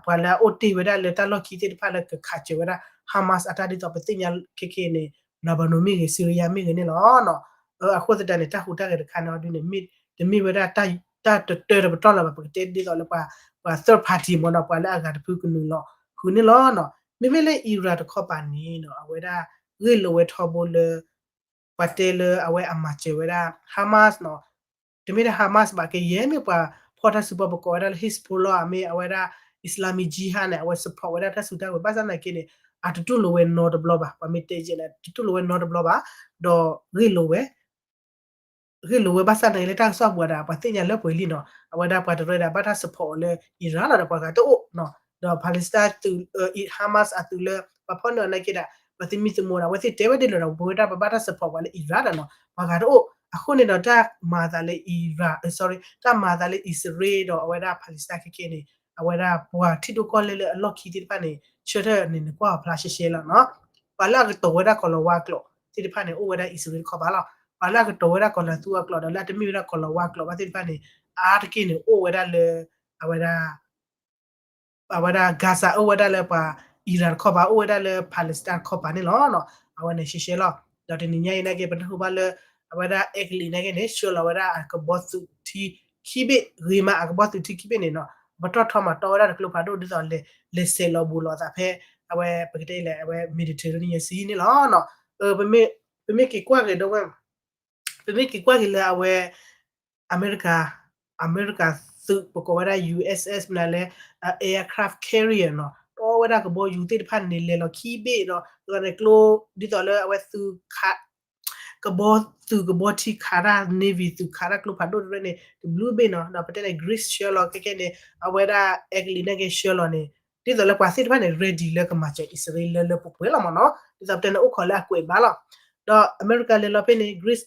ပှၤလၢအအိၣ်တ့ၢ်ဝဲဒၣ်လၢတၢ်လီၢ်ခံသ့ၣ်တဖၣ်လၢကခးစၢၤဝဲဒၣ် Hamas အတၢ်ဒ်သိးပသ့ၣ်ညါခဲခဲန့ၣ် Lebanon မ့ၢ်ဂ့ၤ Syria မ့ၢ်ဂ့ၤန့ၣ်လီၤ. အဃိသတးန့ၣ် တၢ်ဟူးတၢ်ဂဲၤတခါန့ၣ်အီၤဒုန့ၣ် တမ့ၢ်ဝဲဒၣ် တၢ်တတၢတပတီၢ်လၢၤဘၣ် ပကတဲဒ်သိးလၢပှၤ ပှၤ third party မ့ၢ်နီၤ ပှၤလၢအဂၤတဖုကနုာ်လီၤဃုာ်န့ၣ်လီၤ. မ့မ့ၢ်လၢ Iran တခီပၤန့ၣ်နီၤ အဝဲဒၣ် ဂ့ၢ်လိာ်ဝဲထီဘိလၢ ပှၤတဲလၢအဝဲအမၤစၢၤဝဲဒၣ် Hamas နီၤ တမ့ၢ်ဒၣ် Hamas ဘၣ် ကယဲၢ်မ့ၢ်ပှၤဖီၣ်တၢ်စုပီပကိးဝဲဒၣ်လၢ Hezbollah မ့ၢ်အဝဲဒၣ် Islamic Jihad န့ၣ် အဝဲ support ဝဲဒၣ်တၢ်စုတၢ်ဝဲၤ ဘၣ်ဆၣ်သနာ်က့န့ၣ် အတတူၢ်လိာ်ဝဲနီတဘျီဘၣ် ပှၤမ့ၢ်တဲကဲန့ၣ် တတူၢ်လိာ်ဝဲနီတဘျီဘၣ် ဒီးဂ့ၢ်လိာ်ဝဲ ဂ့ၢ်လိာ်ဝဲဘၣ်ဆၣ်သနာ်က့လၢတၢ်ကစီၣ်ပူၤဒၣ် ပှၤသ့ၣ်ညါလၢပှဲၤလံနီၤ အဝဲဒၣ်ပှၤတရၢဒၣ်ဘၣ်တၢ် support လၢ Iran လီၤဒီးပှၤဂၤတအိၣ်နီၤ ဒီး Palestine သုး Hamas အသုးလၢ ပှၤဖီၣ်န့ၢ်အီၤနာ်က့ဒၣ် ပှၤသမံသမိးဒၣ် အဝဲသ့ၣ်တဲဝဲဒ်လဲၣ်ဒီး ပဝဲဒၣ်ပဘၣ်တၢ် support ပှၤလၢ Iran ဒၣ်နီၤ ပှၤဂၤတအိၣ် အဃိန့ၣ်ဒီးတၢ်မၤအသးလၢ Iran sorry တၢ်မၤအသးလၢအံၣ်စရ့လးဒီးအဝဲဒၣ် Palestine ခဲခဲန့ၣ် အဝဲဒၣ်ပှၤထံဒိၣ်ကီၢ်လဲၢ်လၢအလီၢ်ခံသ့ၣ်တဖၣ်န့ၣ် ဆၢထၢၣ်န့ၣ် နကွၢ်အီၤဖျါရှဲရှဲလီၤနီၤ ပှၤလၢအကတီၤဝဲဒၣ်ကီၤလၤဝါကျိာ်သ့ၣ်တဖၣ်န့ၣ် အိၣ်ဝဲဒၣ်အံၣ်စရ့လးတခီပၤလီၤ. ပှၤလၢအကတီၤဝဲဒၣ်ကီၤလၤသူအကျိာ်ဒီးလၢအတမ့ၢ်ဝဲဒၣ်ကီၤလၤဝါကျိာ်ဘၣ်သ့ၣ်တဖၣ်န့ၣ် အါတက့ၢ်န့ၣ် အိၣ်ဝဲဒၣ်လၢ အဝဲဒၣ် အဝဲဒၣ် Gaza အိၣ်ဝဲဒၣ်လၢပှၤ Iran တခီပၤ အိၣ်ဝဲဒၣ်လၢ Palestine တခီပၤန့ၣ်လီၤ. အဝဲန့ၣ်ရှဲရှဲလီၤ. ဒီးတနံၤညါအံၤနာ်က့ ပနၢ်ဟူဘၣ်လၢ အဝဲဒၣ်အဲကလံးနာ်က့န့ၣ် ဆှၢလီၤဝဲဒၣ်အကဘီသုးထံခံဘ့ၣ် ဂ့ၤမးအကဘီသုးထံခံဘ့ၣ်န့ၣ်နီၤ ပတီၢ်ထီမးတီဝဲဒၣ်တကျိဖးဒိၣ်ဒ်သိး လဲၤဆဲးလီၤဘူးလိာ်အသးဖဲ အဝဲပကတဲလဲၣ် အဝဲ Mediterranean Sea န့ၣ်လီၤ. ပမ့ၢ်က့ၤကွၢ်က့ၤဒီးဝဲ ပမ့ၢ်က့ၤကွၢ်က့ၤလၢအဝဲ အမဲရကၤ အမဲရကၤသုး ပကိးဝဲဒၣ် USS မနုၤလဲၣ် aircraft carrier နီၤ တီဝဲဒၣ်ကဘီယူၤသ့ၣ်တဖ၁ၣ်န့ၣ် လဲၤလီၤခံဘ့ၣ်ဒီး ကျိ ဒ်သိးလၢအဝဲသုးခး ကဘီသုးကဘီထံခးတၢ် Navy သုးခးတၢ်ကျိဖးဒိၣ်တဖၣ်န့ၣ် တဘျုးဘ့ၣ်နီၤ ဒီးပတဲန့ၣ် Greece ဆှၢလီၤခဲခဲန့ၣ် အဝဲဒၣ်အဲကလံးနာ်က့ဆှၢလီၤန့ၣ် ဒ်သိးလၢပှၤသ့ၣ်တဖ၁ၣ်န့ၣ် ready လၢကမၤစၢၤအံၣ်စရ့လးလၢလၢပှဲၤပှဲၤလီၤမ့ၢ်နီၤ ဒ်သိးပတဲန့ၣ်အိၣ်ခိးလၢအကွဲးဘၣ်လီၤ. ဒီးအမဲရကၤလဲၤလီၤဖဲန့ၣ် Greece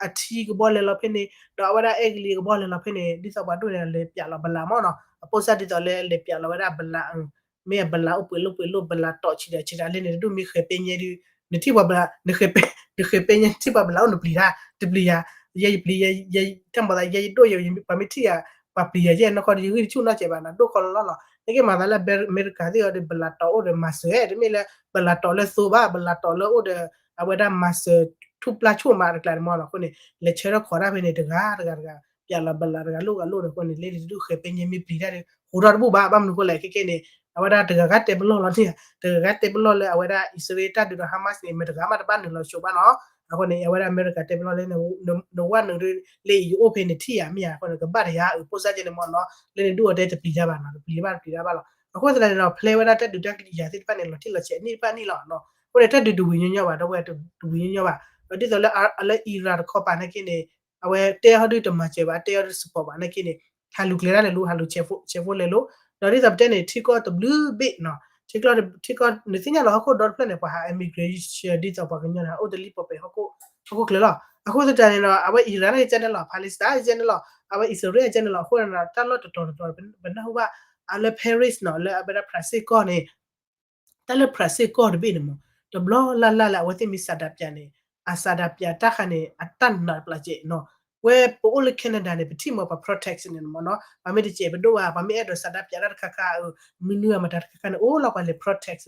အထံကဘီလဲၤလီၤဖဲန့ၣ် ဒီးအဝဲဒၣ်အဲကလံးကဘီလဲၤလီၤဖဲန့ၣ် ဒ်သိးပှၤဒိၣ်န့ၣ်လဲၤပၠးလီၤဘလးမ့ၢ်နီၤ အပိၢ်စၢ်ဒ်သိးလၢလဲၤပၠးလီၤဝဲဒၣ်ဘလး မ့ၢ်အဘလးအိၣ်ပှဲၤလိၣ်ပှဲၤလိၣ် ဘလးတီးဆံးဒၣ်ဆံးဒၣ်လဲၣ်န့ၣ် တဒူၣ်မ့ၢ်ဃဲၤပဲညဲဒုး နထံၣ်ပှၤဘလး နဃဲၤပဲညဲ နထံၣ်ပှၤဘလးအိၣ်နပျံၤတၢ် တပျံၤယၤ ယဲယပျံၤ ယဲယတၢ်မၤသး ယဲယဒိၣ်ယဲ ပှၤမ့ၢ်ထံၣ်ယၤ ပှၤပျံၤယၤယဲနီၢ်ခီဒီး ယဂံၢ်တဆူၣ်နီၢ်စဲးဘၣ်နီၤ ဒိၣ်ခီလီၤလီၤလီၤ နက့မၤသးလၢအမဲရကၤသ့ၣ်အီၤဒီး ဘလးတီးအိၣ်ဒီးမၤစၢၤ တမ့ၢ်လၢ ဘလးတီးလၢသိဘၣ် ဘလးတီးလၢအိၣ်ဒီး အဝဲဒၣ်မၤစၢၤ ထူၣ်ပျၢ်ဆိၣ်မးတကျါန့ၣ်မ့ၢ်နီၤ အဃိန့ၣ် လဲၤဆၢထၢၣ်ခိးတၢ်ဖဲန့ၣ် တဂၤတဂၤတဂၤ ပၠးလီၤဘလးတဂၤလိၣ်ဂၤလိၣ်န့ၣ် အဃိန့ၣ် လၢန့ၣ်တဒူၣ်ဃဲၤပဲညဲမ့ၢ်ပျံၤတၢ်ဒီး ဟူးထီၣ်တဘူၣ်ဘၣ် ဘၣ်မနုၤအဃိလဲၣ် ခဲခဲန့ၣ် အဝဲဒၣ်တဂၤဂၤတဲပလီၢ်လီၤန့ၣ် တဂၤဂၤတဲပလီၢ်လၢအဝဲဒၣ်အံၣ်စရ့လးတၢ်ဒုးဒီး Hamas န့ၣ် မတၤတဂၤမးတဘၣ်နုာ်လီၤဆိဘၣ်နီၤ အဃိန့ၣ် အဝဲဒၣ်အမဲရကၤတဲပလီၢ်လၢ နဝဲနုာ်လၢယအိၣ်ဖဲန့ၣ်ထံၣ်ယၤမ့ၢ်ဧါ အဃိန့ၣ် ကဘၣ်တယၤအုး ပိၢ်စၢ်ကဲန့ၣ်မ့ၢ်နီၤ လၢန့ၣ်ဒူၣ်အီၤတဲတပျံၤတၢ်ဘၣ်နီၤ တပျံၤဘၣ်တပျံၤတၢ်ဘၣ်လီၤ အဃိသတးန့ၣ်ဒီး ဖျဲဝဲဒၣ်တၢ်ဒုးတၢ်ယၤသ့ၣ်တဖၣ်န့ၣ် လီၤတံၢ်လီၤဆဲးအနံၣ်တဖၣ်န့ၣ်လီၤ အဃိန့ၣ် တၢ်ဒုးတဝံၤညီညီဘၣ် ဒီးဝဲတဝံၤညီညီဘၣ် ဒီးဒ်သိးလၢအလၢ Iran တခီပၤနာ်က့န့ၣ် အဝဲတဲဟီဒုတမၤစၢၤဘၣ် တဲဟီဒု support ဘၣ်နာ်က့န့ၣ် ဟးလူၤကျဲဒၣ်လဲၤလိၤ ဟးလူၤဆဲးဖိလဲၤလိၤ ဒီးဒ်သိးပတဲန့ၣ် ထံကီၢ်တဘျုးဘ့ၣ်နီၤ ထံကီၢ် ထံကီၢ် နသ့ၣ်ညါလီၤဟီၣ်ခိၣ်ဒီတဖျၢၣ်န့ၣ် ပှၤဟး immigration ဒ်သိးပှၤကညီန့ၣ် အိၣ်တလံၣ်ပီၣ်ပဲာ်ဟီၣ်ခိၣ် ဟီၣ်ခိၣ်ချၢလီၤ အဃိသတးန့ၣ်ဒီး အဝဲ Iran ကဲန့ၣ်လီၤ Palestine ကဲန့ၣ်လီၤ အဝဲအံၣ်စရ့လးကဲန့ၣ်လီၤ အဃိန့ၣ်ဒီး တၢ်လီၢ်တတီၤတတီၤ ပနၢ်ဟူဘၣ် အလၢ Paris နီၤ လၢအဝဲဒၣ် France ကီၢ်န့ၣ် တၢ်လၢ France ကီၢ်တဘ့ၣ်န့ၣ်မ့ၢ် တဘျီလၢ်လၢ်လၢအဝဲသ့ၣ်မ့ၢ်စးဒးပၠးန့ၣ် အစးဒၣ်ပၠးတၢ်ဃာ်န့ၣ် အတၢ်နာ်ပျးကဲးနီၤ. ဝဲပအိၣ်လၢ Canada န့ၣ် ပထံၣ်မ့ၢ်ပှၤ protest န့ၣ်မ့ၢ်နီၤ, ပှၤမ့ၢ်တကဲးပဒိၣ်ဘၣ်, ပှၤမ့ၢ်အဲၣ်ဒိးစးဒၣ်ပၠးတၢ်တခါခါ မနုၤအမတၤတခါခါန့ၣ် အိၣ်လီၤပှၤလဲၤ protest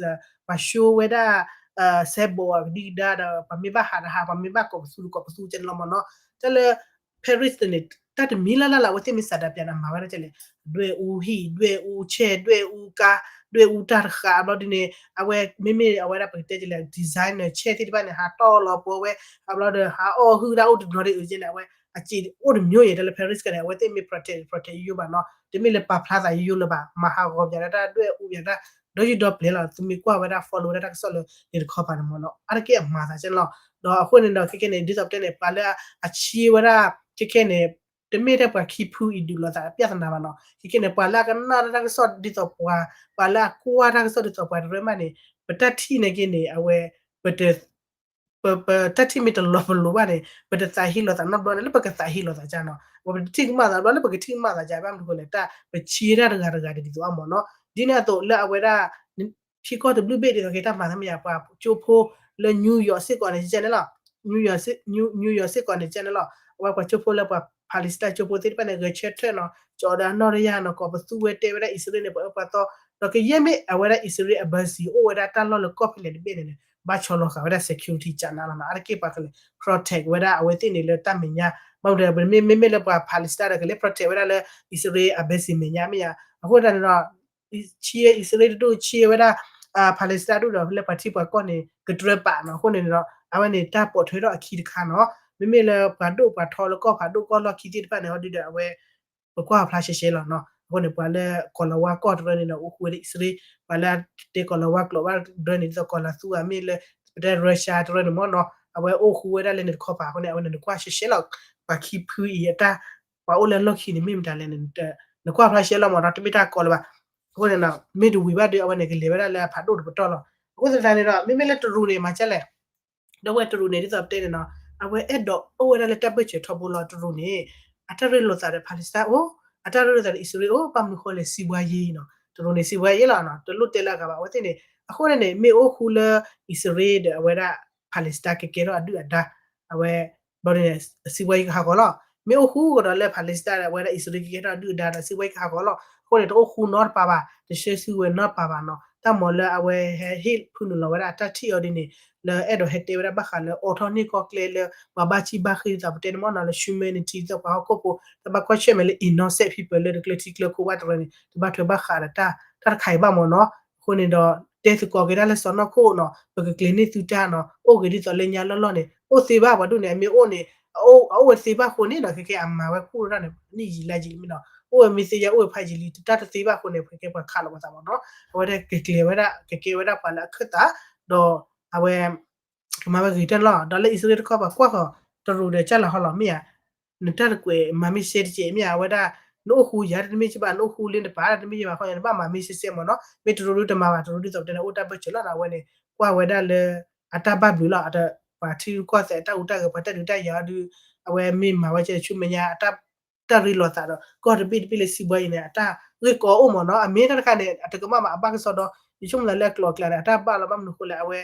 ပှၤ show ဝဲဒၣ် symbol အကဒံကဒါဒီး ပှၤမ့ၢ်ဘၣ်ဟးတဟး ပှၤမ့ၢ်ဘၣ်ကိးပသူတကိးပသူကဲန့ၣ်လီၤမ့ၢ်နီၤ. တၢ်လၢ Paris န့ၣ် တၢ်တမံၤလၢ်လၢ်လၢအဝဲသ့ၣ်မ့ၢ်စးဒၣ်ပၠးန့ၣ် မၤဝဲဒၣ်ကဲလဲၣ်, ဒွဲၣ်အူဟံၣ်, ဒွဲၣ်အူဆဲၣ်, ဒွဲၣ်အူကါ, ဒွဲၣ်အူတၢ်တဃာ်ဘျီဒ်န့ၣ် အဝဲမ့မ့ၢ်အဝဲဒၣ်ပကတဲကဲလဲၣ် designer ဆဲၣ်သ့ၣ်တဖၣ်န့ၣ် ဟးတီၢ်လီၤပှီၤဝဲ, အဘျီဒီး ဟးအီၣ်ဟုၣ်တၢ်အိၣ်တနီၤဒ်အုးကဲန့ၣ် အဝဲအစံးအိၣ်တမျိုးယဲၢ် တၢ်လၢ Paris ကဲန့ၣ် အဝဲသ့ၣ်မ့ၢ် protest protest ယိယိဘၣ်နီၤ, တမ့ၢ်လၢပာ်ဖျါသးယိယိလၢၤဘၣ်, မၤဟးဂီၤပၠးဒၣ်တၢ် ဒွဲၣ်အူပၠးတၢ် ဒီးယုၢ်ဒီပျဲၤလီၤ. သုမ့ၢ်ကွၢ်ဝဲဒၣ် follow ဝဲဒၣ်တၢ်ကစီၣ်လၢန့ၣ်တခီပၤန့ၣ်မ့ၢ်နီၤ အါတက့ၢ်အမၤသးကဲန့ၣ်လီၤ. ဒီးအဃိန့ၣ်ဒီး ခဲခဲန့ၣ် ဒ်သိးပတဲန့ၣ် ပှၤလၢအဆံးဝဲဒၣ် ခဲခဲန့ၣ် တမ့ၢ်ထဲပှၤခံဖုအံၤဒုးလိာ်သး ပြဿနာ ဘၣ်နီၤ. ခဲခဲန့ၣ် ပှၤလၢအကနၣ်တၢ်ကစီၣ်ဒ်သိးပှၤ, ပှၤလၢအကွၢ်တၢ်ကစီၣ်ဒ်သိးပှၤတရၢမးန့ၣ် ပတၢ်ထံၣ်န့ၣ်က့န့ၣ် အဝဲ ပတ ပတၢ်ထံၣ်မ့ၢ်တလီၤပလိာ်ဘၣ်န့ၣ် ပတသးဟ့လိာ်သးနီတဘျီန့ၣ် လၢပကသးဟ့လိာ်သးကန့ၣ်, ပတထံၣ်ကမၣ်သးဘျီ လၢပကထံၣ်ကမၣ်သးက ဘၣ်မနုၤဃိလဲၣ် တၢ်ပဆံးတၢ်တဂၤတဂၤဒ်သိးအမ့ၢ်နီၤ. ဒ်န့ၣ်အသိးလၢအဝဲဒၣ် ထံကီၢ်တဘျုးဘ့ၣ်ဒ်သိးက့ၤတၢ်မၤသးမ့ၢ်ယါ ပှၤကၠိဖိလၢ New York စ့ၢ်ကီးန့ၣ်ကဲန့ၣ်လီၤ. New York စ့ၢ်ကီးန့ၣ်ကဲန့ၣ်လီၤ. အဝဲပှၤကၠိဖိလၢပှၤ Palestine ကၠိဖိသ့ၣ်တဖၣ်န့ၣ် ဂဲၤဆၢထၢၣ်နီၤ ကၠီဒီးအနီၢ်တယၢ်နီၤ ကိးပသူဝဲတဲဝဲဒၣ်အံၣ်စရ့လးန့ၣ် ပှၤအၢပှၤသီ ဒီးကယဲၢ်မ့ၢ်အဝဲဒၣ်အံၣ်စရ့လး embassy အိၣ်ဝဲဒၣ်တၢ်လီၢ်လၢကီၢ်ဖဲလဲၣ်တဘ့ၣ်န့ၣ် ဘၣ်ဆီလီၤဃာ်ဝဲဒၣ် security ကန့ၣ်လီၤနီၤ. အါတက့ၢ်ပှၤကလဲၤ protect ဝဲဒၣ်အဝဲသ့ၣ်န့ၣ်လၢတၢ်မဲာ်ညါ ဘၣ်မနုၤ မ့မ့ၢ်လၢပှၤ Palestine ဒီးကလဲၤ protect ဝဲဒၣ်လၢအံၣ်စရ့လး embassy မဲာ်ညါမ့ၢ်ယါ. အဃိသတးန့ၣ်ဒီး ဆံး အံၣ်စရ့လးတဒူၣ် ဆံးဝဲဒၣ် Palestine တဒူၣ်ဒီး လၢပှၤထံပှၤကီၢ်န့ၣ် ကတြၢပာ်နီၤ. အဃိန့ၣ်ဒီး အဝဲန့ၣ်တၢ်ပိာ်ထွဲထီၣ်အခံတခါနီၤ. မ့မ့ၢ်လၢပှၤဒိၣ်ပှၤထီလၢကီၢ်ဖးဒိၣ်ကီၢ်လီၢ်ခံသ့ၣ်တဖၣ်န့ၣ် ဟီဒုဒီးအဝဲ ပကွၢ်ဖျါရှဲရှဲလီၤနီၤ. အဃိန့ၣ် ပှၤလၢကီၢ်လၤဝါကီၢ်တရၢန့ၣ်ဒီး အိၣ်ဃူဝဲဒၣ်အံၣ်စရ့လး, ပှၤလၢတဲကီၢ်လၤဝါကျိာ်ဘၣ်တရၢန့ၣ် ဒ်သိးကီၢ်လၤသူအမ့ၢ်လၢ ပတဲ Russia တရၢန့ၣ်မ့ၢ်နီၤ အဝဲအိၣ်ဃူဝဲဒၣ်လၢန့ၣ်တခီပၤအဃိန့ၣ် အဝဲန့ၣ်နကွၢ်ရှဲရှဲလီၤ. ပှၤခံဖုအံၤအတၢ် ပှၤအိၣ်လၢအလီၢ်ခံန့ၣ် မ့ၢ်မတၤလဲၣ်န့ၣ် နကွၢ်ဖျါရှဲလီၤမ့ၢ်နီၤ တမ့ၢ်တၢ်ကီလၢၤဘၣ်. အဃိန့ၣ် မ့ၢ်တဝံၤဘၣ်ဒီး အဝဲန့ၣ်ကလဲၤဝဲဒၣ်လၢအဖးဒိၣ်တပတီၢ်လီၤ. အဃိသတးန့ၣ်ဒီး မ့မ့ၢ်လၢတရူးန့ၣ် မၤကဲလဲၣ် ဒီးဝဲတရူးန့ၣ် ဒ်သိးပတဲန့ၣ်နီၤ အဝဲအဲၣ်ဒိးအိၣ်ဝဲဒၣ်လၢတၢ်ဘၢၣ်စၢၤထီဘိလီၤ. တရူးန့ၣ် အတၢ်ရ့လိာ်သးဒီး Palestine အိၣ်, အတၢ်ရ့လိာ်သးဒီး အံၣ်စရ့လးအိၣ်, ဘၣ်မနုၤဃိလဲၣ် စံးဘှါယ့နီၤ. တရူးန့ၣ် စံးဘှါယ့လီၤနီၤ, တလိၣ်တဲလၢအဂၤဘၣ်. အဝဲသ့ၣ်န့ၣ် အဃိန့ၣ်န့ၣ် မ့ၢ်အိၣ်ဃူလၢ အံၣ်စရ့လးဒီးအဝဲဒၣ် Palestine ကကဲထီၣ်အဒုၣ်အဒါ, အဝဲ ဘျီန့ၣ် စံးဘှါယ့ကဟးဂီၤလီၤ. မ့ၢ်အိၣ်ဃူကဒီးလၢ Palestine ဒီးအဝဲဒၣ် အံၣ်စရ့လး ကကဲထီၣ်အဒုၣ်အဒါဒီး စံးဘှါယ့ကဟးဂီၤလီၤ. အဃိန့ၣ် တအိၣ်ဃူနီတပၤဘၣ်, တဆှၢဆူဝဲနီတပၤဘၣ်နီၤ. တၢ်မၤလၢအဝဲဟဲဟ့ၣ်ဖုနုာ်လီၤဝဲဒၣ်အတၢ်ထံၣ်အီၤဒ်န့ၣ် လၢအဲၣ်ဒိးဟဲတဲဝဲဒၣ်ဘၣ်ဃးလၢအိးထီၣ်န့ၢ်ကီၢ်ကျဲလၢ ပှၤဘၣ်ဆံးဘၣ်ဃ့ၢ်ဒ်သိးပတဲန့ၣ်မ့ၢ်နီၤ လၢ humanity ဒ်သိးပှၤဟီၣ်ခိၣ်ဖိ တဘၣ်ကွၢ်ဆၢၣ်မဲာ်လၢ innocent people လၢတကျၢၤထံကျၢၤခိၣ်ဘၣ်တရၢန့ၣ် တဘၣ်ထွဲဘၣ်ဃးဒီးတၢ်တခါအံၤဘၣ်မ့ၢ်နီၤ. အဃိန့ၣ်ဒီး တဲသကိးက့ၤဒၣ်လၢစီၢ်နီၤခိၣ်နီၤ ပကကျဲၤန့ၢ်သုတၢ်နီၤ အိၣ်က့ၤဒ်သိးလၢညါလီၢ်လီၢ်န့ၣ် အိၣ်သ့ဘၣ်ပှၤဒိၣ်န့ၣ် အမ့ၢ်အိၣ်န့ၣ် အအိၣ်ဝဲသ့ဘၣ်အဃိန့ၣ်နီၤ ခဲကဲအမၤဝဲခူၣ်တၢ်န့ၣ် နံၣ်ယံာ်လါယံာ်လံမ့ၢ်နီၤ အိၣ်ဝဲမ့ၢ်သ့ယါအိၣ်ဝဲဖးယံာ်လံ တၢ်တသ့ဘၣ်အဃိန့ၣ် ခဲကဲပှၤခးလီၤပှၤသးမ့ၢ်နီၤ အဝဲဒၣ်ကကျဲၤဝဲဒၣ် ကကဲဝဲဒၣ်ပှၤလၢအခၢၣ်သး ဒီးအဝဲ ကမၤဝဲဂ့ၤတၢ်န့ၣ်လီၤ. ဒီးလၢအံၣ်စရ့လးတခီပၤကွၢ်ဃီၤ တရူးဒီးကၢ်လၤဟီလီၤမ့ၢ်ဧါ နတၢ်တကွဲးမၤမ့ၢ်စဲတကဲးမ့ၢ်ဧါ အဝဲဒၣ် နအိၣ်ဃူယၤတမ့ၢ်ကဘၣ် နအိၣ်ဃူလၢနတပၤတမ့ၢ်ကဘၣ်ဃီ နဘၣ်မၤမ့ၢ်စဲစဲမ့ၢ်နီၤ မ့ၢ်တရူးဒုတမၤဘၣ် တရူးဒုသိးပတဲန့ၣ် အိၣ်တၢ်ဘၢၣ်စၢၤလီၤနီၤ အဝဲန့ၣ် ကွၢ်ဝဲဒၣ်လၢ အတၢ်ဘၣ်ဘျုးလီၤ ပှၤထံရူၢ်ကီၢ်သဲးအတၢ်ဟူးတၢ်ဂဲၤ ပှၤတၢ်ဒုးတၢ်ယၤအီၤဒု အဝဲမ့ၢ်မၤဝဲကဲဆူမဲာ်ညါ အတၢ် တၢ်ရ့လိာ်သးဒီး ကီၢ်တဘ့ၣ်တဘ့ၣ်လၢစံးဘှါအံၤန့ၣ် အတၢ်ဂ့ၢ်ကီအိၣ်မ့ၢ်နီၤ အမ့ၢ်တၢ်တခါန့ၣ် အတကမၣ်ဘၣ်အဘၣ်ကစီဒီ ယဆိကမိၣ်သးလၢအကျိၤအကျဲန့ၣ် အတၢ်ဘၣ်လီၤ ဘၣ်မနုၤဃိလဲၣ် အဝဲ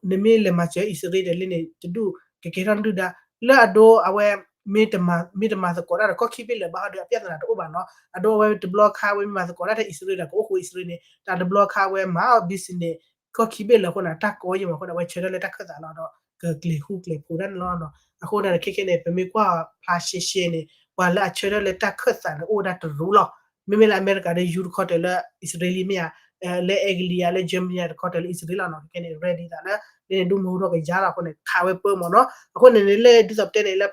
နမ့ၢ်လဲၤမၤစၢၤအံၣ်စရ့လးဒီးလၢန့ၣ် တဒူၣ် ကကဲထီၣ်နဒုၣ်ဒါ လၢအဒိ အဝဲ မ့ၢ်တမၤသကိးတၢ်ဒီး ကီၢ်ခံဘ့ၣ်လၢၤဘၣ်ဟီဒီး အပြဿနာတအိၣ်ဘၣ်နီၤ အဒိအဝဲတဘျီခါဝဲမ့ၢ်မၤသကိးတၢ်ဒီးအံၣ်စရ့လးဒီး ကအိၣ်ဃူအံၣ်စရ့လးန့ၣ် တၢ်တဘျီခါဝဲမၤအီၤ business ကီၢ်ခံဘ့ၣ်လၢၤအဃိန့ၣ် အတၢ်ကီယံာ်မ့ၢ်အဃိန့ၣ် အဝဲဆၢထၢၣ်လၢတၢ်ခၢၣ်သးလီၤဒီး ကကျဲၤဃူကျဲၤဖိးတၢ်န့ၣ်လီၤ. အဃိန့ၣ် ခဲခဲန့ၣ် ပမ့ၢ်ကွၢ်ဖျါရှဲရှဲန့ၣ် ပှၤလၢအဆၢထၢၣ်လၢတၢ်ခၢၣ်သးန့ၣ် အိၣ်ဝဲဒၣ်တရူးလီၤ. မ့မ့ၢ်လၢအမဲရကၤဒီး ယူတခီတၢၤလၢအံၣ်စရ့လးမ့ၢ်ဧါ လၢအဲကလံးယၤ လၢ Germany တခီတၢၤလၢအံၣ်စရ့လးလီၤနီၤ. ခဲခဲန့ၣ် ready သးလၢ လၢန့ၣ်ဒိၣ်မုၢ်ဟူထီၣ်ကယၤလီၤအဃိန့ၣ် ခးဝဲပၢမ့ၢ်နီၤ. အဃိန့ၣ်န့ၣ် လၢဒ်သိးပတဲန့ၣ် လၢ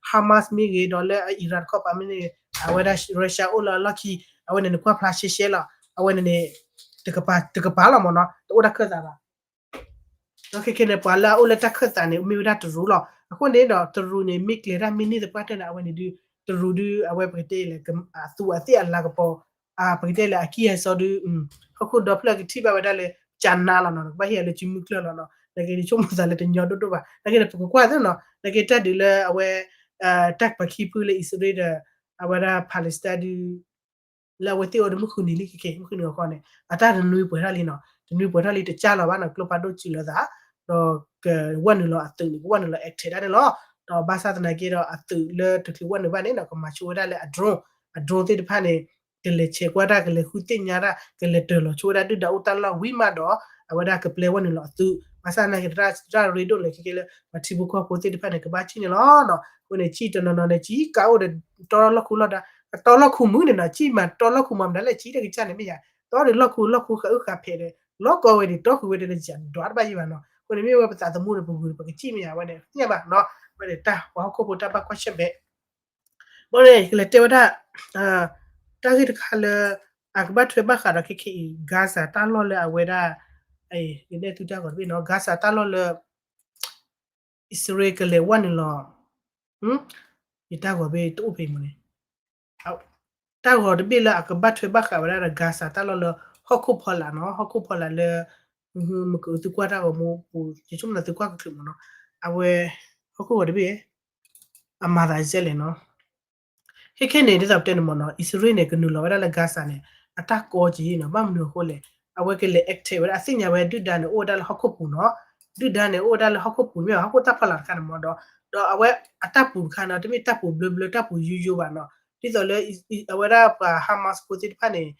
Hamas မ့ၢ်ဂ့ၤ ဒီးလၢအ Iran တခီပၤမ့ၢ်န့ၣ် အဝဲဒၣ် Russia အိၣ်လၢအလီၢ်ခံ အဝဲန့ၣ်န့ၣ် ကွၢ်ဖျါရှဲရှဲလီၤ. အဝဲန့ၣ်န့ၣ် တကပၤ တကပၤလီၤမ့ၢ်နီၤ တအိၣ်တၢ်ခၢၣ်သးဘၣ်. ဒီးခဲခဲန့ၣ် ပှၤလၢအအိၣ်လၢတၢ်ခၢၣ်သးန့ၣ် မ့ၢ်ဝဲဒၣ်တရူးလီၤ. အဃိန့ၣ်ဒီး တရူးန့ၣ် မ့ၢ်ကျဲၤတၢ်မ့ၢ်န့ၢ်သပှၢ်တၢၢ်န့ၣ် အဝဲန့ၣ်ဒုး တရူးဒုး အဝဲပကတဲလၢ အသူးအသ့ၣ်အလၤကပီၤ ပကတဲလၢအကံၢ်အစီဒုး ဟီၣ်ခိၣ်ဒီဖျၢၣ်ကထံၣ်ဘၣ်ဝဲဒၣ်လၢ ကၠးနါလီၤနီၤ ကဘၣ်ဟ့ၣ်အီၤလၢစုမုၢ်ကျၢၢ်လီၤနီၤ. နက့ၤဆိကမိၣ်သးလၢတညီဒိၣ်ဒိၣ်ဘၣ်. နက့ၤန့ၣ် ပကကွၢ်သ့နီၤ နက့ၤတၢ်ဒုးလၢအဝဲ တၢ်ပှၤခံဖုလၢအံၣ်စရ့လးဒီး အဝဲဒၣ် Palestine ဒုး လၢအဝဲသ့ၣ်အိၣ်ဒီးမုၢ်ဃုနံၤလံ ခဲခဲ မုၢ်ဃုနံၤအဃိန့ၣ် အတၢ်တနွံပှဲၤထီၣ်လံနီၤ တနွံပှဲၤထီၣ်လံတကၢ်လီၤဘၣ်နီၤ ကျိဖးဒိၣ်စုလီၤသး ဒီးကဝဲနုာ်လီၤအသုးန့ၣ် ကဝဲနုာ်လီၤ attack တၢ်န့ၣ်လီၤ. ဒီးဘၣ်ဆၣ်သနာ်က့ဒီးအသုးလၢတချုးဝဲနုာ်ဘၣ်န့ၣ်ဒီး ကမၤဆိဝဲဒၣ်လၢအ drone, အ drone သ့ၣ်တဖၣ်န့ၣ် ကလဲၤဆဲးကွၢ်တၢ် ကလဲၤဃုသ့ၣ်ညါတၢ် ကလဲၤတၢၤလီၤဆိဝဲဒၣ်ဒုၣ်ဒါအိၣ်တၢ်လီၢ်ဝံၤမးဒီး အဝဲဒၣ်ကပျဲဝဲနုာ်လီၤအသုး ဘၣ်ဆၣ်သနာ်က့တၢ်ရ့ဒိၣ်လဲၣ်ခဲကဲလၢ ပှၤထံဖိကီၢ်ဖိသ့ၣ်တဖၣ်န့ၣ် ကဘၣ်စံၣ်န့ၣ်လီၤနီၤ. အဃိန့ၣ် စံၣ်တနီၤနီၤန့ၣ် စံၣ်ကးအိၣ်ဒီး တီလီၢ်ခူလီၢ်ဒါ တီလီၢ်ခူမုၢ်န့ၣ်နီၤ စံၣ်မးတီလီၢ်ခူမးမတၤလဲၣ် စံၣ်တကစၢ်န့ၣ်မ့ၢ်ယါ တီဒီးလီၢ်ခူလီၢ်ခူဃာ်အုၣ်ဃာ်ဖဲးဒီး လီၤကီဝဲဒ်တီဃုာ်ဝဲဒ်န့ၣ် ယဒွးတဘၣ်ယံၤဘၣ်နီၤ. အဃိန့ၣ်မ့ၢ်ဝဲပသးသမူဒီးပဂုၤဒီးပကစံၣ်မ့ၢ်ယါဝဲန့ၣ် သ့ၣ်ညါဘၣ်နီၤ ဝဲန့ၣ်တၢ်ပှၤဟီၣ်ခိၣ်ဖိတၢ်ဘၣ်ကွၢ်ဆၢၣ်မဲာ် ဘၣ်န့ၣ် ကလဲၤတဲဝဲဒၣ် တၢ်ဂ့ၢ်တခါလၢ အကဘၣ်ထွဲဘၣ်ဃးဒီးခဲခဲအံၤ Gaza တၢ်လီၢ်လၢအဝဲဒၣ် ယနဲၣ်သုတၢ်ဂီၤတဘ့ၣ်နီၤ Gaza တၢ်လီၢ်လၢ အံၣ်စရ့လးကလဲၤဝဲနုာ်လီၤ ယတၢ်ဂီၤတဘ့ၣ်တအိၣ်ဖဲမ့ၢ်န့ၣ် တၢ်ဂီၤတဘ့ၣ်လၢအကဘၣ်ထွဲဘၣ်ဃးဝဲဒၣ်ဒီး Gaza တၢ်လီၢ်လၢ ဟီၣ်ခိၣ်ဖီလာ်နီၤ ဟီၣ်ခိၣ်ဖီလာ်လၢ မ့ၢ်ကသုကွၢ်တၢ်ဂီၤမူပူၤ ယဆိကမိၣ်သုကွၢ်ကချုးမ့ၢ်နီၤ အဝဲ ဟီၣ်ခိၣ်ဂီၤတဘ့ၣ် အမၤသးကဲလဲၣ်နီၤ ခဲခဲန့ၣ် ဒ်သိးပတဲန့ၣ်မ့ၢ်နီၤ အံၣ်စရ့လးန့ၣ် ကနုာ်လီၤဝဲဒၣ်လၢ Gaza န့ၣ် အတၢ်ကီက့ၤနီၤ ဘၣ်မနုၤအဃိလဲၣ် အဝဲကလဲၤ attack ဝဲဒၣ် အသ့ၣ်ညါဝဲဒုၣ်ဒါန့ၣ် အိၣ်ဝဲဒၣ်လၢဟီၣ်ခိၣ်ပူၤနီၤ ဒုၣ်ဒါန့ၣ် အိၣ်ဝဲဒၣ်လၢဟီၣ်ခိၣ်ပူၤ မ့ၢ်ဘၣ် ဟီၣ်ခိၣ်တၢ်ဖီလာ်တခါန့ၣ်မ့ၢ်ဒီး ဒီးအဝဲအတၢ်ပူၤတခါနီၤ တမ့ၢ်တၢ်ပူၤဘျၢဘျၢ တၢ်ပူၤယိယိဘၣ်နီၤ ဒ်သိးလၢ အဝဲဒၣ်ပှၤ Hamas ဖိသ့ၣ်တဖၣ်န့ၣ်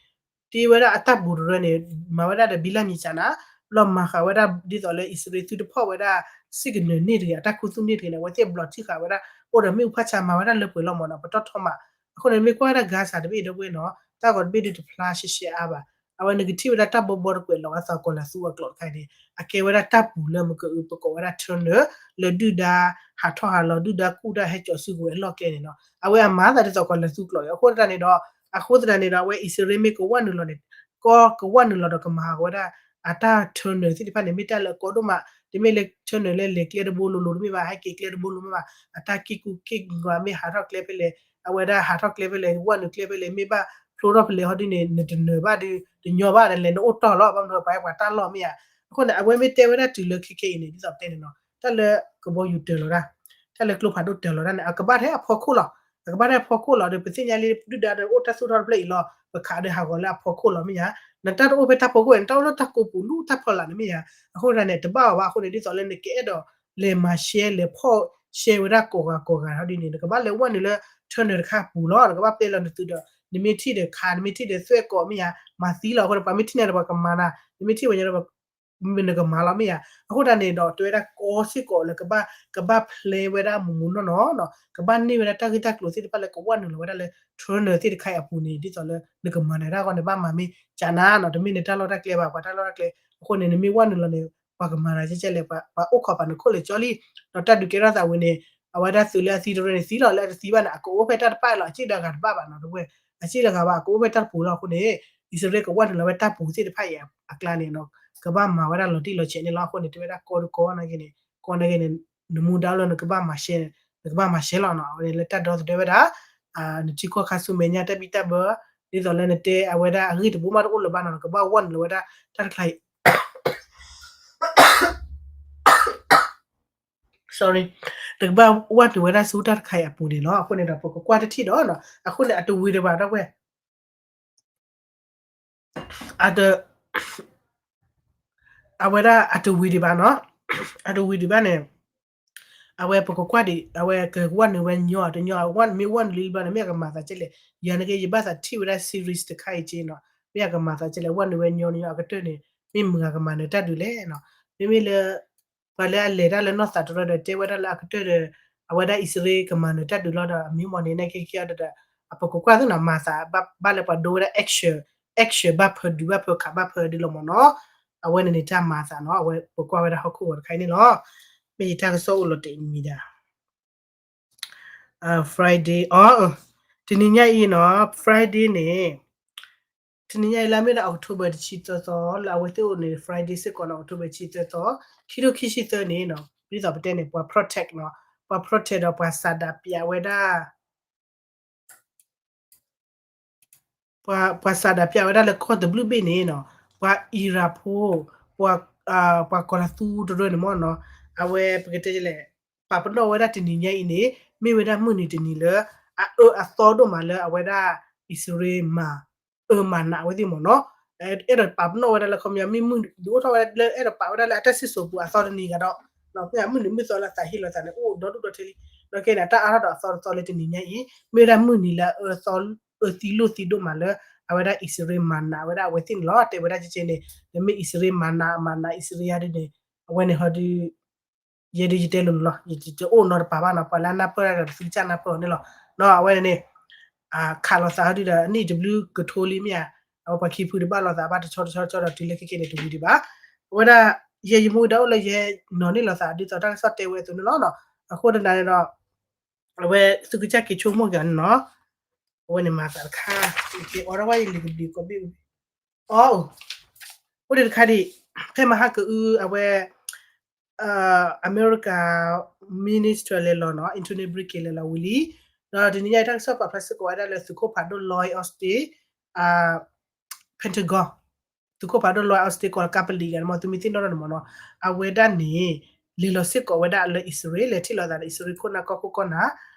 တ့ဝဲဒၣ်အတၢ်ပူၤတရၢန့ၣ် မၤဝဲဒၣ်ဒီးဘံလၢမံၤစးနၤ ဘျီမၤဃာ်ဝဲဒၣ်ဒ်သိးလၢအံၣ်စရ့လးသုတဖီၣ်ဝဲဒၣ် စ့ၣ်ကနၢၤန့ၢ်တဂ့ၤ အတၢ်ခူသူၣ်န့ၢ်တဂ့ၤန့ၣ် အဝဲသ့ၣ်ဘျီထံၣ်ဃာ်ဝဲဒၣ် အိၣ်ဒီးမ့ၣ်အူဖးဆါမၤဝဲဒၣ်လၢပှဲၤလီၤမ့ၢ်နီၤ ပတီၢ်ထီမး အဃိန့ၣ် မ့ၢ်ကွၢ်ဝဲဒၣ် Gaza တဘ့ၣ်ဒီပုၢ်ဝဲၢ်နီၤ တၢ်ဂီၤတဘ့ၣ်ဒုးတဖျါရှဲရှဲအါဘၣ် အဝဲနကထံၣ်ဝဲဒၣ်တၢ်ဘီဘီတကွဲးလီၤဝဲသးကီးလၢသူအကျိာ်တခါန့ၣ် အကဲဝဲဒၣ်တၢ်ပူၤလၢမကပကိးဝဲဒၣ် tunnel လၢဒုၣ်ဒါဟးထီၣ်ဟးလီၤ ဒုၣ်ဒါကူၣ်တၢ်ဟဲကၠီၤစုကဝဲၤအလီၢ်ကျဲန့ၣ်နီၤ အဝဲအမၤသးဒ်သိးကီးလၢသူကျိာ်အံၤ အဃိသတးန့ၣ်ဒီး အဃိသတးန့ၣ်ဒီး အဝဲအံၣ်စရ့လးမ့ၢ်ကဝဲနုာ်လီၤန့ၣ် ကီကဝဲနုာ်လီၤဒီးကမၤဟးဂီၤဝဲဒၣ် အတၢ် tunnel သ့ၣ်တဖၣ်န့ၣ် မ့ၢ်တၢ်လၢအကီဒိၣ်မး တမ့ၢ်လၢ tunnel လၢလဲၤကျဲတဘိလိၤလိၤတမ့ၢ်ဘၣ် ဟဲက့ၤကျဲတဘိလိၤမ့ၢ်ဘၣ် အတၢ်က့ၢ်ကူက့ၢ်ဂီၤမ့ၢ်ဟးထီၣ်ကျဲဖဲလဲၣ် အဝဲဒၣ်ဟးထီၣ်ကျဲဖဲလဲၣ် ဝဲနုာ်ကျဲဖဲလဲၣ် မ့ၢ်ဘၣ်ဖျိထီၣ်ဖဲလဲၣ်ဟီဒ်န့ၣ် နတနၢၤဘၣ်ဒီး တညီဘၣ်လဲၣ် နအိၣ်တီၢ်လီၤ ဘၣ်မနုၤပှၤဟဲပှၤတၢ်လီၢ်မ့ၢ်ဧါ အဃိန့ၣ် အဝဲမ့ၢ်တဲဝဲဒၣ်တုၤလၢခဲခဲအံၤန့ၣ် ဒ်သိးပတဲန့ၣ်နီၤ တၢ်လၢကဘီယူၤတၢၤလီၤတၢ် တၢ်လၢကျိဖးဒိၣ်တၢၤလီၤတၢ်န့ၣ် အကဘၣ်ထဲအဖီခိၣ်လီၤ အကဘၣ်ထဲအဖီခိၣ်လီၤဒီး ပသ့ၣ်ညါလံ ဒုၣ်ဒါဒီးအိၣ်တၢ်သူၣ်ထီၣ်တဖျၢၣ်အံၤလီၤ ပခးဒီးဟးဂီၤလၢအဖီခိၣ်လီၤမ့ၢ်ဧါ နတၢ်တအိၣ်ဖဲတၢ်ဖီခိၣ် နတၢ်အိၣ်လၢတၢ်ကိးပူၤလူၢ်တၢ်ဖီလာ်န့ၣ်မ့ၢ်ဧါ အဃိသတးန့ၣ် တဘၣ်အီၤဘၣ်အဃိန့ၣ် ဒ်သိးလၢနကအဲၣ်ဒိး လဲၤမၤရှဲ လဲၤဖီၣ်ရှဲဝဲဒၣ်ကိးဂၤကိးဂၤဟီဒ်န့ၣ် နကဘၣ်လဲၤဝဲနုာ်လၢ tunnel တခါပူၤလီၤ နကဘၣ်ပျဲလီၤနသုးဒီး နမ့ၢ်ထံၣ်ဒီးခး နမ့ၢ်ထံၣ်ဒီးသွဲၣ်ကိးမ့ၢ်ဧါ မၤသံလီၤအဃိန့ၣ် ပှၤမ့ၢ်ထံၣ်နၤဒီးပှၤကမၤနၤ နမ့ၢ်ထံၣ်ဝဲညါဒီး မ့ၢ်နကမၤလီၤမ့ၢ်ဧါ အဃိသတးန့ၣ်ဒီး တဲဝဲဒၣ်ကီစ့ၢ်ကီးလၢကဘၣ် ကဘၣ်ဖျဲဝဲဒၣ်မူးမူးနီၢ်နီၢ်နီၤ ကဘၣ်န့ၢ်ဝဲဒၣ်တၢ်ဂ့ၢ်တၢ်ကျိၤသ့ၣ်တဖၣ်လၢကဝဲနုာ်လီၤဝဲဒၣ်လၢ tunnel သ့ၣ်တခါအံၤအပူၤန့ၣ် ဒ်သိးလၢနကမၤနၤတၢ်ဂီၢ်န့ၣ် ဘၣ်မၤမ့ၢ်ကနၤနီၤ တမ့ၢ်နတၢ်လီၢ်တၢ်ကျဲဘၣ် ပှၤတၢ်လီၢ်တၢ်ကျဲ အဃိန့ၣ် နမ့ၢ်ဝဲနုာ်လီၤန့ၣ် ပှၤကမၤနၤကဲကဲလဲၣ် ပှၤအိၣ်ခိးပာ်နခိၣ်လဲၤကၠီလံ ဒီးတၢ်ဒုးကဲထီၣ်သးဝံၤန့ၣ် အဝဲဒၣ်သုးလၢအသံတရၢန့ၣ်သံလီၤ လၢအတသံဘၣ်န့ၣ် အကအိၣ်ဖဲတၢ်တဖၣ်လီၤ အစ့ၣ်လၢအဂၤတဘၣ်ဘၣ်နီၤ တဝဲ အစ့ၣ်လၢအဂၤဘၣ် အကအိၣ်ဖဲတၢ်တပူၤလီၤအဃိန့ၣ် အံၣ်စရ့လးကဝဲနုာ်လီၤဝဲတၢ်ပူၤသ့ၣ်တဖၣ်အံၤအကျါန့ၣ်နီၤ ကဘၣ်မၤဝဲဒၣ်လီၤတံၢ်လီၤဆဲးန့ၣ်လီၤ အဃိန့ၣ် တဲဝဲဒၣ်ကီဒုကီနာ်က့န့ၣ် ကီနာ်က့န့ၣ် နမူဒါလၢနကဘၣ်မၤရှဲ နကဘၣ်မၤရှဲလီၤနီၤ အဝဲန့ၣ်လၢတၢ်ဒီသဒၢဝဲဒၣ် နထံကီၢ်ခါဆူမဲာ်ညါတၢ်ဘံၣ်တၢ်ဘၢ ဒ်သိးလၢနတဲအဝဲဒၣ်အဂ့ၢ်တဘိမးတအိၣ်လၢၤဘၣ်နီၤ နကဘၣ်ဝဲနုာ်လီၤဝဲဒၣ်တၢ်တခါအံၤ sorry နကဘၣ်ဝဲနုာ်ဝဲဒၣ်ဆူတၢ်တခါအံၤအပူၤန့ၣ်လီၤ အဃိန့ၣ်ဒီး ပကကွၢ်တထံၣ်ဒီးနီၤ အဃိန့ၣ် အတဝံၤဒံးဘၣ်ဒီးဝဲ အတ အဝဲဒၣ်အတဝံၤဒံးဘၣ်နီၤ အတဝံၤဒံးဘၣ်န့ၣ် အဝဲပကကွၢ်ဒံး အဝဲကဝဲနုာ်ဝဲညီအတညီ အဝဲမ့ၢ်ဝဲနုာ်လံဘျီန့ၣ် မ့ၢ်အကမၤသးကဲလဲၣ် ယၤနက့ ယဘၣ်သးထံၣ်ဝဲဒၣ် series တခါအံၤက့နီၤ မ့ၢ်အကမၤသးကဲလဲၣ် ဝဲနုာ်ဝဲညီညီအကတၢၢ်န့ၣ် မ့ၢ်မုၢ်ဂၤကမၤနၢၤတၢ်ဒုးလဲၣ်နီၤ မ့မ့ၢ်လၢ ပှၤလၢအလဲၤတၢ်လၢနီၢ်သးတရၢဒီး တဲဝဲဒၣ်လၢအကတၢၢ်ဒီး အဝဲဒၣ်အံၣ်စရ့လးကမၤနၢၤတၢ်ဒုးလီၤဒီး အမ့ၢ်မီၢ်န့ၣ် နက့က့ဒီး အပကကွၢ်သ့နီၤ မၤသး ဘၣ်လၢပှၤဒိဝဲဒၣ် action action ဘၣ်ဖၢဒုးဘၣ်ဖၢခးဘၣ်ဖၢဒုးလီၤမီၢ်နီၤ အဝဲန့ၣ်န့ၣ်တၢ်မၤသးနီၤ အဝဲပကွၢ်ဝဲဒၣ်ဟီၣ်ခိၣ်ဂီၤတခါအံၤန့ၣ်လီၤ မ့ၢ်ယတၢ်ကစီၣ်အိၣ်လီၤတဲာ်မံၤဒၣ် Friday အီ တနံၤညါအံၤနီၤ Friday န့ၣ် တနံၤညါအံၤလၢအမ့ၢ်ဒၣ် October တဆံသၢသီ လၢအဝဲသ့ၣ်အိၣ်န့ၣ် Friday စ့ၢ်ကီးနီၤ October တဆံသၢသီ ခံထိခံဆံသၢန့ၣ်နီၤ ဒ်သိးပတဲန့ၣ် ပှၤ protest နီၤ ပှၤ protest ဒီးပှၤစးဒးပျးဝဲဒၣ် ပှၤစးဒးပျးဝဲဒၣ်လၢကီၢ်တဘျုးဘ့ၣ်န့ၣ်နီၤ ပှၤအံရၣ်ဖိ ပှၤ ပှၤကီၤလၤသူတရၢန့ၣ်မီၢ်နီၤ အဝဲပကတဲလဲၣ် ပာ်ပနီၣ်ဝဲဒၣ်တနံၤညါအံၤန့ၣ် မ့ၢ်ဝဲဒၣ်မုၢ်နံၤတနံၤလၢ အအၢအသီဒိၣ်မးလၢအဝဲဒၣ် အံၣ်စရ့လးမၤ အၢမၤနးအဝဲသ့ၣ်မီၢ်နီၤ အဲၣ်ဒိးပာ်ပနီၣ်ဝဲဒၣ်လၢခီပညီ မ့ၢ်မုၢ်ဒုးအိၣ်ထီၣ်ဝဲဒၣ်လၢအဲၣ်ဒိးပာ်ဝဲဒၣ်လၢအတၢ်စံၣ်စိၤပူၤအသီတနံၤဂၤဒီး မ့ၢ်မုၢ်နံၤမုၢ်သီလၢအသးဟ့လီၤသးန့ၣ် အိၣ်ဒီဒူၣ်ဒီထၢလံ. ဒီးခဲအံၤန့ၣ် အတၢ်အါထီၣ်ဒီးအသီတသီလၢတနံၤညါအံၤ မ့ၢ်ဝဲဒၣ်မုၢ်နံၤလၢအအၢသီ အၢသံလိၣ်သံဒိၣ်မးလၢ အဝဲဒၣ်အံၣ်စရ့လးမၤနးဝဲဒၣ်အဝဲသ့ၣ်န့ၣ်လီၤ. တဲဝဲဒၣ်ကဲကဲန့ၣ် နမ့ၢ်အံၣ်စရ့လးမၤနး မၤနးအံၣ်စရ့လးယါဒ်န့ၣ် အဝဲန့ၣ်ဟီဒုး ယဲဒုးယတဲလိၤလိၤလီၤ. ယတအိၣ်နီတပၤဘၣ်နီၤ, ပှၤလၢအနၢ်ပၢၢ်တၢ်ဒီးသုကစၢ်နၢ်ပၢၢ်အီၤန့ၣ်လီၤ. နီၤ အဝဲန့ၣ်န့ၣ် ခးလိာ်သးဟီဒုးဒီး အနံၣ်တဘျုးကထိလံမ့ၢ်ဧါ, အဝဲပှၤခံဖုတဘၣ်လိာ်သးဘၣ်တဆီတဆီတဆီဒီးတုၤလၢခဲကဲန့ၣ်တဝံၤဒံးဘၣ်. အဝဲဒၣ် ယဲယမူဒါအိၣ်လၢယဲနီၤန့ၣ်လိာ်သး ဒ်သိးတၢ်ကစီၣ်တဲဝဲအသိးန့ၣ်လီၤ. အဃိသတးန့ၣ်ဒီး အဝဲသုကစၢ်က့ၤဆိကမိၣ်က့ၤန့ၣ်နီၤ, အဝဲန့ၣ်မၤသးတခါ က့ၤအိးထီၣ်ဝဲယလံာ်ကဘျံးကိးဘ့ၣ် အီ အိၣ်ဒံးတခါဒံး ဖဲမဟါကအု အဝဲ အမဲရကၤ minister လဲၤလီၤနီၤ Antony Blinken လဲၤလီၤဝံၤလံ. ဒီးတနံၤညါအံၤ တၢ်ကစီၣ်ပာ်ဖျါစ့ၢ်ကီးဝဲဒၣ်လၢသုးခိၣ်ဖးဒိၣ် Lloyd Austin, Pentagon, သုးခိၣ်ဖးဒိၣ် Lloyd Austin ကိးလၢကါပလံၤဂၤန့ၣ်မ့ၢ် သုမ့ၢ်သ့ၣ်နီၣ်ထီၣ်န့ၣ်မ့ၢ်နီၤ, အဝဲဒၣ်န့ၣ် လဲၤလီၤစ့ၢ်ကီးဝဲဒၣ်လၢအံၣ်စရ့လး လဲၤထံၣ်လိာ်သးဒီးအံၣ်စရ့လးခိၣ်နၢ်ကီၢ်ခိၣ်ကီၢ်နၢ်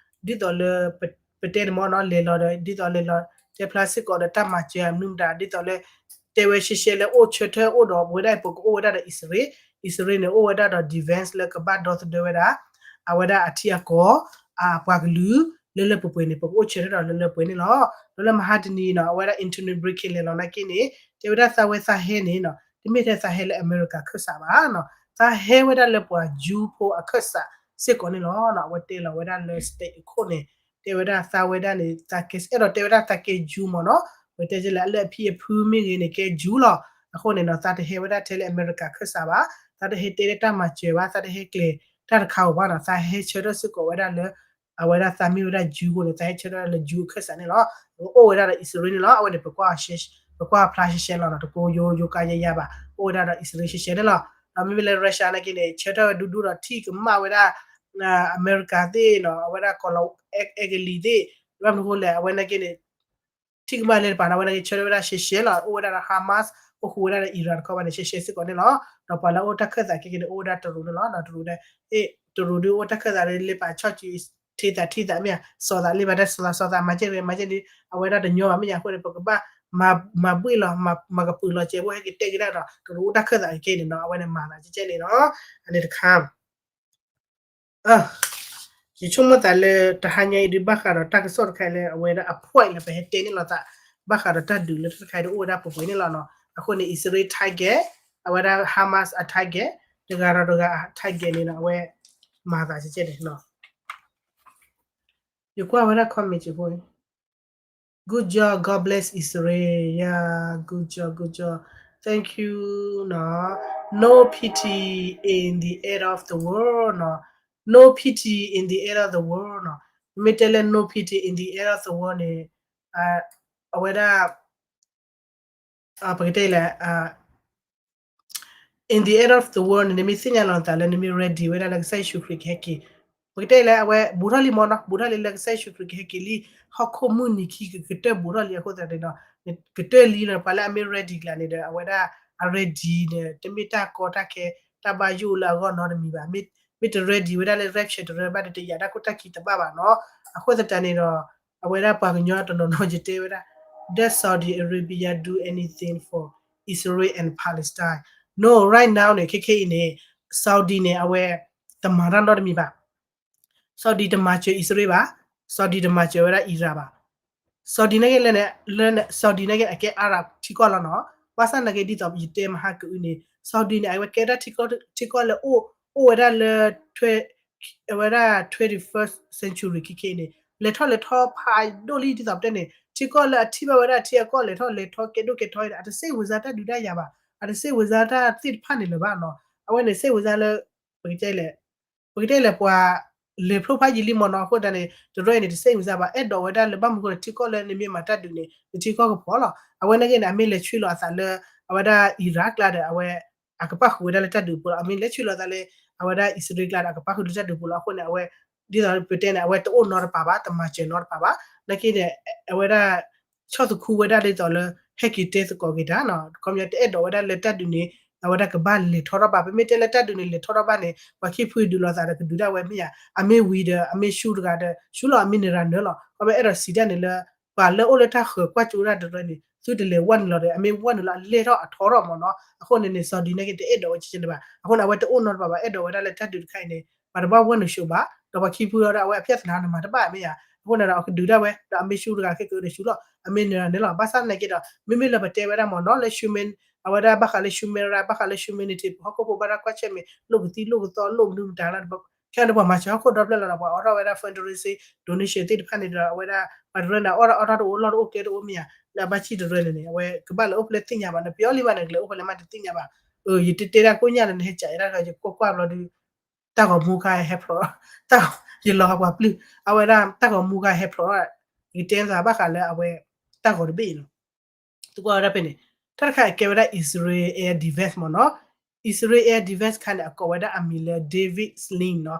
ဒ်သိးလၢ ပတဲန့ၣ်မ့ၢ်နီၤ လဲၤလီၤဒီး ဒ်သိးလဲၤလီၤ တဲဖျါစ့ၢ်ကီးဒီးတၢ်မၤစၢၤအမနုၤမတၤ ဒ်သိးလၢ တဲဝဲရှဲရှဲလၢအိၣ်ဆၢထၢၣ်အိၣ်ဒီးပဝဲဒၣ်အံၤ ပကအိၣ်ဝဲဒၣ်ဒီးအံၣ်စရ့လး, အံၣ်စရ့လးန့ၣ် အိၣ်ဝဲဒၣ်ဒီး defense လၢကဘၣ်ဒီသဒၢဝဲဒၣ် အဝဲဒၣ်အထံအကီၢ် အပှၤကလုာ် လၢလၢပှဲၤပှဲၤန့ၣ် ပကအိၣ်ဆၢထၢၣ်ဒီးလၢလၢပှဲၤပှဲၤန့ၣ်လီၤ. ဒီးလၢမဟါတနံၤနီၤ အဝဲဒၣ် Antony Blinken လဲၤလီၤနာ်က့န့ၣ် တဲဝဲဒၣ်သးဝဲသးဟဲန့ၣ်နီၤ တမ့ၢ်ထဲသးဟဲလၢအမဲရကၤခၢၣ်စးဘၣ်နီၤ, သးဟဲဝဲဒၣ်လၢပှၤ Jew ဖိအခၢၣ်စးစ့ၢ်ကီးန့ၣ်လီၤ. အဝဲတဲလီၤဝဲဒၣ်လၢ state အခိၣ်န့ၣ် တဲဝဲဒၣ်သးဝဲဒၣ်န့ၣ် သးကဲ အဲၣ်ဒိးတဲဝဲဒၣ်သးကဲ Jew မ့ၢ်နီၤ, ပတဲလၢအလၢအဖံအဖုမ့ၢ်ဂ့ၤန့ၣ် ကဲ Jew လီၤ. အဃိန့ၣ်နီၤ သးတဟဲဝဲဒၣ်ထဲလၢအမဲရကၤခၢၣ်စးဘၣ်, သးတဟဲတဲလၢတၢ်မၤစၢၤဘၣ်, သးတဟဲကျဲၤတၢ်တခါဧိၤဘၣ်နီၤ, သးဟဲဆၢထၢၣ်စ့ၢ်ကီးဝဲဒၣ်လၢ အဝဲဒၣ်သးမ့ၢ်ဝဲဒၣ် Jew အဃိန့ၣ် သးဟဲဆၢထၢၣ်လၢ Jew အခၢၣ်စးန့ၣ်လီၤ. ပကအိၣ်ဝဲဒၣ်ဒီးအံၣ်စရ့လးန့ၣ်လီၤ. အဝဲန့ၣ် ပကွၢ် ပကွၢ်ဖျါရှဲရှဲလီၤနီၤ, တကိယိယိကါယါယါဘၣ်, အိၣ်ဝဲဒၣ်ဒီးအံၣ်စရ့လးရှဲရှဲန့ၣ်လီၤ. ဒီးမ့မ့ၢ်လၢ Russia နာ်က့န့ၣ် ဆၢထၢၣ်ဝဲဒူဒူဒီးထံၣ်ကမၣ်ဝဲဒၣ် အမဲရကၤသ့ၣ်နီၤ, အဝဲဒၣ်ကီးလီၤ အဲကလံၤသ့ၣ်, ဘၣ်မနုၤအဃိလဲၣ် အဝဲနာ်က့န့ၣ် ထံၣ်ကမၣ်လၢတပၤန့ၣ် အဝဲနာ်က့ဆၢထၢၣ်ဝဲဒၣ်ရှဲရှဲလီၤ. အိၣ်ဝဲဒၣ်ဒီး Hamas အိၣ်ဃုာ်ဝဲဒၣ်ဒီး Iran တခီဘၣ်န့ၣ် ရှဲရှဲစ့ၢ်ကီးန့ၣ်လီၤ. ဒီးပှၤလၢအအိၣ်တၢ်ခၢၣ်သးခဲက့န့ၣ် အိၣ်ဝဲဒၣ်တရူးန့ၣ်လီၤ. တရူးဒီး တရူးဒုးအိၣ်တၢ်ခၢၣ်သးလၢလ့ပာ်ဆီၣ်ကံ ထံသးထံသးမ့ၢ်ဧါ, စီၤသးလ့ပာ်တၢ်စီၤသးစီၤသးမၤကဲၣ်ဂ့ၤမၤကဲၣ်ဒုး အဝဲဒၣ်တညီဘၣ်မ့ၢ်ဧါ. အဃိန့ၣ် ပကဘၣ် မၤဘှ့ၣ်လီၤ မၤကပုာ်လီၤစဲးဖိဟဲက့ၤတဲက့ၤဒၣ်ဒီး တရူးအိၣ်တၢ်ခၢၣ်သးခဲက့န့ၣ်နီၤ, အဝဲန့ၣ်မၤသးကဲကဲန့ၣ်နီၤ, အန့ၣ်တခါ ယဆိကမိၣ်သးလၢတဟါညါအံၤဒုး ဘၣ်ဃးဒီးတၢ်ကစီၣ်တခါလၢအဝဲဒၣ်အ point လၢပဟဲတဲန့ၣ်လိာ်သး ဘၣ်ဃးဒီးတၢ်ဒုးလၢတၢ်တခါအံၤဒုးအိၣ်ဝဲဒၣ်ပှဲၤပှဲၤန့ၣ်လီၤနီၤ. အဃိန့ၣ် အံၣ်စရ့လး target အဝဲဒၣ် Hamas အ target တဂၤဒီးတဂၤအ target န့ၣ်ဒီး အဝဲမၤသးကဲကဲန့ၣ်နီၤ. ယကွၢ်ဝဲဒၣ် comment ဖိ Good job, God bless Israel. Yeah, good job, good job. Thank you နီၤ. No pity in the end of the world နီၤ. No pity in the end of the world နီၤ. မ့ၢ်တဲလၢ no pity in the end of the world န့ၣ် အဝဲဒၣ် ပကတဲလဲၣ် in the end of the world န့ၣ် နမ့ၢ်သ့ၣ်ညါလီၤနသးလၢနမ့ၢ် ready ဝဲဒၣ်လၢကစၢ်ယ့ၣ်ၡူးခရံာ်ကဟဲက့ၤ, ပကတဲလဲၣ် အဝဲဘူးထီၣ်လံမ့ၢ်နီၤ, ဘူးထီၣ်လံလၢကစၢ်ယ့ၣ်ၡူးခရံာ်ကဟဲက့ၤလံ, ဟီၣ်ခိၣ်မုၢ်နံၤခံကကတၢၢ်ဘူးထီၣ်လံအဃိသတးန့ၣ်နီၤ, ကတၢၢ်လံလီၤ ပှၤလၢအမ့ၢ် ready ကျါန့ၣ်ဒီး အဝဲဒၣ်အ ready န့ၣ် တမ့ၢ်တၢ်ကီတၢ်ခဲ တၢ်ဘၣ်ယိၣ်လၢအဂီၢ်နီတမံၤဘၣ်, မ့ၢ်တ ready ဝဲဒၣ်လၢ rapture တရၢဘၣ်ဒီး တယာ်တၢ်ခိၣ်တၢ်ခံတဘၣ်ဘၣ်နီၤ, အဃိသတးန့ၣ်ဒီး အဝဲဒၣ်ပှၤကညီတနီၤနီၤယတဲဝဲဒၣ် Does Saudi Arabia do anything for Israel and Palestine? No, right now န့ၣ် ခဲခဲအံၤန့ၣ် Saudi န့ၣ် အဝဲတမၤတၢ်နီတမံၤဘၣ်, Saudi တမၤစၢၤအံၣ်စရ့လးဘၣ်, Saudi တမၤစၢၤဝဲဒၣ် Iran ဘၣ်, Saudi နာ်က့လဲၣ်န့ၣ် လၢ Saudi နာ်က့အကဲ Arab ထံကီၢ်လီၤနီၤ, ဘၣ်ဆၣ်နာ်က့ဒ်သိးယတဲမဟါကအုန့ၣ် Saudi န့ၣ် အဝဲကဲဒၣ်ထံကီၢ်လၢအိၣ် အိၣ်ဝဲဒၣ်လၢ အဝဲဒၣ် twenty-first century ခဲခဲအံၤန့ၣ် လဲၤထီၣ်လဲၤထီဖးဒိၣ်လံ ဒ်သိးပတဲန့ၣ် ထံကီၢ်လၢအထံၣ်ဘၣ်ဝဲဒၣ်ထံအကီၢ်လဲၤထီၣ်လဲၤထီကဲဒိၣ်ကဲထီအံၤန့ၣ် အတစ့ဝံၤစါတၢ်ဒုးတၢ်ယၤဘၣ်, အတစ့ဝံၤစါတၢ်သ့ၣ်တဖၣ်န့ၣ်လၢၤဘၣ်နီၤ, အဝဲန့ၣ်စ့ဝံၤစါလၢ ပကတဲလဲၣ် ပကတဲလဲၣ်ပှၤ လဲၤဖျိဖးယံာ်လံမ့ၢ်နီၤ, အဃိသတးန့ၣ် တရၢအံၤန့ၣ် တစ့ဝံၤစါဘၣ် အဲၣ်ဒိးဝဲဒၣ်လၢဘၣ်မနုၤအဃိန့ၣ် ထံကီၢ်လၢနမ့ၢ်မၤတၢ်ဒုးန့ၣ် နထံကီၢ်ကဖှီၣ်လီၤ, အဝဲနာ်က့န့ၣ် အမ့ၢ်လဲၤဆှၢလီၤအသးလၢ အဝဲဒၣ် Iran ကျါဒီး အဝဲ အကပၣ်ဃုာ်ဝဲဒၣ်လၢတၢ်ဒုးပူၤလီၤ, အမ့ၢ်လဲၤဆှၢလီၤအသးလၢ အဝဲဒၣ်အံၣ်စရ့လးကျါဒီး အကပၣ်ဃုာ်လၢတၢ်ဒုးပူၤလီၤ, အဃိန့ၣ် အဝဲ ဒ်သိးပတဲန့ၣ် အဝဲတအိၣ်နီတပၤဘၣ် တမၤစၢၤနီတပၤဘၣ်, နာ်က့န့ၣ် အဝဲဒၣ် ဆီၣ်သခူဝဲဒၣ်ဒ်သိးလၢ ဟဲက့ၤတဲသကိးက့ၤတၢ်နီၤ, ခီပညီတအဲၣ်ဒိးဝဲဒၣ်လၢတၢ်ဒုးန့ၣ် အဝဲဒၣ်ကဘၣ်လဲၤထီထီၣ်ဘၣ်, ပမ့ၢ်တဲလၢတၢ်ဒုးန့ၣ်လဲၤထီထီၣ်ဘၣ်န့ၣ် ပှၤခံဖုဒုးလိာ်သးဒီးကဒုးဒၣ်ဝဲမ့ၢ်ဧါ, အမ့ၢ်ဝံၤဒီး အမ့ၢ်ဆူၣ်တဂၤဒီး ဆူၣ်လီၤအမ့ၢ်နရၤနၢၤလီၤ, ခီပညီအဲၣ်ဒိးစံးတၢ်န့ၣ်လၢ ပှၤလၢအိၣ်လၢတၢ်ဃၢၤကွၢ်ကၠိဒၣ်တရၢန့ၣ် သုတလဲၤဝဲနုာ်လီၤဒီး အမ့ၢ်ဝဲနုာ်လီၤအလဲၢ်ထီၣ်အထီထီၣ်မ့ၢ်နီၤ. အဃိန့ၣ်န့ၣ် Saudi န့ၣ်က့ၤတအဲၣ်ဒိးဝဲကဲန့ၣ်ဘၣ်. အဃိန့ၣ် အဝဲတအိၣ်နီတဘျီဘၣ် အဲၣ်ဒိးဝဲဒၣ်လၢတၢ်ဒုးတခါအံၤန့ၣ် ပှၤတဘၣ်ဝဲနုာ်ဆိဘၣ် ဒီးပှၤခံဖုဒီး အဝဲအဖျဲၣ်သနာ်န့ၣ်မၤတဘၣ်မ့ၢ်ဧါ. အဃိန့ၣ်ဒီး အကဒုးဒၣ်ဝဲ ဒီးအမ့ၢ်ဆူတဂၤခဲကဒုးဆူလီၤ အမ့ၢ်န့ၣ်န့ၣ်လီၤ. ဘၣ်ဆၣ်သနာ်က့ဒီး မ့မ့ၢ်လၢပတဲဝဲဒၣ်မ့ၢ်နီၤ လၢ human အဝဲဒၣ်ဘၣ်ဃးလၢ human right ဘၣ်ဃးလၢ humanity ပဟီၣ်ခိၣ်ဖိဘၣ်တၢ်ကွၢ်ဆၣ်မ့ၢ် လိၣ်ကသံၣ်လိၣ်ကသီလိၣ်မနုၤမတၤလၢ ခဲအံၤဒီးပှၤမၤစၢၤဟီၣ်ခိၣ်ဒီဖျၢၣ်လီၤဒီး ပှၤအိးထီၣ်ဝဲဒၣ် fundraising donation သ့ၣ်တဖၣ်န့ၣ်ဒီး အဝဲဒၣ် ပှၤတရၢန့ၣ် အအိၣ်ထီၣ်အီထီၣ်တအိၣ်လီၢ်တအိၣ်ကျဲတအိၣ်မ့ၢ်ဧါ လၢအဘၣ်စံၣ်တရၢန့ၣ်န့ၣ် အဝဲကဘၣ်လဲၤအိၣ်ဖဲလဲၣ်သ့ၣ်ညါဘၣ် နပယီၤလံဘၣ်န့ၣ် ကလဲၤအိၣ်ဖဲလဲၣ်မးတသ့ၣ်ညါဘၣ်. ယတတဲဒၣ်ကိၣ်ညါဒီး နဟဲကးယဲဒၣ်ဒီး ယကွၢ်ကွၢ်ဘျီဒီး တၢ်ဂီၤမူခါဟဲဖျိး ယလီၤဟးပှၤပျုၢ် အဝဲဒၣ်တၢ်ဂီၤမူခါဟဲဖျိး ယတဲသးဘၣ်ဃးလၢအဝဲ တၢ်ဂီၤတဘ့ၣ်အံၤလီၤ. သုကွၢ်ဝဲဒၣ်ဖဲန့ၣ် တၢ်တခါအံၤကဲဝဲဒၣ် Israel air defense မ့ၢ်နီၤ. Israel air defense ခါန့ၣ် အကိးဝဲဒၣ်အမံၤလၢ David Sling နီၤ.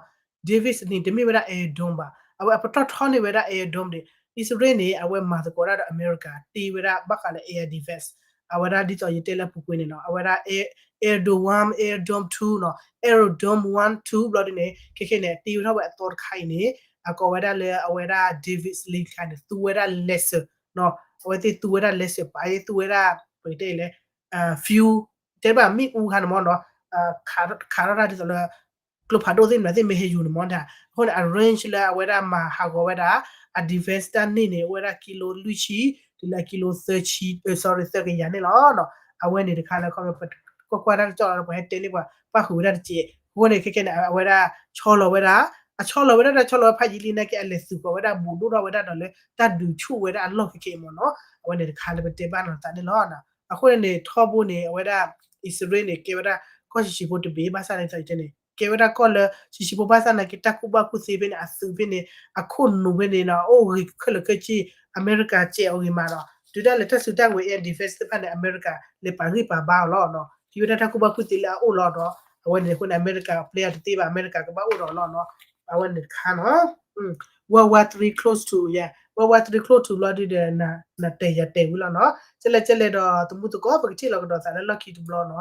David Sling တမ့ၢ်ဝဲဒၣ် Iron Dome ဘၣ်. အဝဲအပတီၢ်ထီန့ၢ်ဝဲဒၣ် Iron Dome န့ၣ် Israel န့ၣ် အဝဲမၤသကိးတၢ်ဒီးအမဲရကၤ တ့ဝဲဒၣ်ဘၣ်ဃးလၢ air defense အဝဲဒၣ်ဒ်သိးယတဲလၢအပူၤကွံာ်န့ၣ်နီၤ အဝဲဒၣ် Iron Dome one, Iron Dome two နီၤ Iron Dome one two ဘျီဒ်န့ၣ် ခဲခဲန့ၣ် တ့ဝဲထီၣ်ဝဲအသီတခါအံၤန့ၣ် အကိးဝဲဒၣ်လၢအဝဲဒၣ် David Sling တခါန့ၣ် သူဝဲဒၣ် laser နီၤ အဝဲသ့ၣ်သူဝဲဒၣ် laser ပာ် သူဝဲဒၣ် ပကတဲလဲၣ် fuel တဲဘၣ်မ့ၣ်အူခါန့ၣ်မ့ၢ်နီၤ ခးထီၣ်တၢ်ဒ်သိးလၢ ကျိဖးဒိၣ်သ့ၣ်မနုၤသ့ၣ်မ့ၢ်ဟဲယူၤန့ၣ်မ့ၢ်ဒၣ် အဃိန့ၣ် အ range လၢအဝဲဒၣ်မၤဟးဂီၤဝဲဒၣ် အ defense တၢ်န့ၢ်န့ၣ် အိၣ်ဝဲဒၣ်ကံလိလွံၢ်ဆံ တုၤလၢကံလိ sorry သၢကယၤန့ၣ်လီၤ. အဝဲန့ၣ်တခါလၢ ကွၢ်ကွၢ်တၢ်ကစီၣ်လီၤ ပှၤဟဲတဲန့ၢ်ပှၤ ပၣ်ဃုာ်ဝဲဒၣ်တစဲး အဃိန့ၣ် ခဲခဲန့ၣ် အဝဲဒၣ်ဆီလီၤဝဲဒၣ် အဆီလီၤဝဲဒၣ်တၢ်ဆီလီၤဝဲဖးယံာ်လံနာ်က့ အလဲၤသုးဃီၤဝဲဒၣ်ဘူးဒိၣ်ထီၣ်ဝဲဒၣ်ဒီးလၢတၢ်ဒုးဆူၣ်ဝဲဒၣ်အလီၢ်ခဲခဲအံၤမ့ၢ်နီၤ အဝဲန့ၣ်တခါလၢပတဲဘၣ်နီၤသးန့ၣ်လီၤ. အဃိန့ၣ်န့ၣ် ထီဘိန့ၣ် အဝဲဒၣ် အံၣ်စရ့လးန့ၣ် ကဲဝဲဒၣ်ကီၢ်ဆံးဆံးဖိတဘ့ၣ်ဘၣ်ဆၣ်န့ၣ်န့ၣ် ကဲဝဲဒၣ်ကီၢ်လၢဆံးဆံးဖိဘၣ်ဆၣ်နာ်က့ တၢ်ကူၣ်ဘၣ်ကူၣ်သ့ဖဲန့ၣ် အသုးဖဲန့ၣ် အခိၣ်နူာ်ဖဲန့ၣ်နီၤ အိၣ်ဂ့ၤခဲလၢာ်ခဲဆ့ အမဲရကၤစဲးအီၤဂ့ၤမးဒီး တုၤဒၣ်လဲာ်တၢ်စုတၢ်ဝဲၤ air defense သ့ၣ်တဖၣ်န့ၣ် အမဲရကၤလဲၤပာ်ဂံၢ်ပာ်ဘါအီၤလီၤနီၤ ဟံးဝဲဒၣ်တၢ်ကူၣ်ဘၣ်ကူၣ်သ့လၢအအိၣ်လီၤဒီး အဝဲန့ၣ်အဃိန့ၣ် အမဲရကၤအပျဲၢ်အတသ့ဘၣ် အမဲရကၤကဘၣ်အိၣ်ဒီးလီၤနီၤ အဝဲန့ၣ်တခါနီၤ World War Three close to, yeah, World War Three close to ဘျီဒ်ဒီး နတဲယၤတဲဝံၤလီၤနီၤ ကဲလဲၣ်ကဲလဲၣ်ဒီး သမူသကိး ပကထံၣ်လီၤကဒီးသးလၢလီၢ်ခံတဘျီနီၤ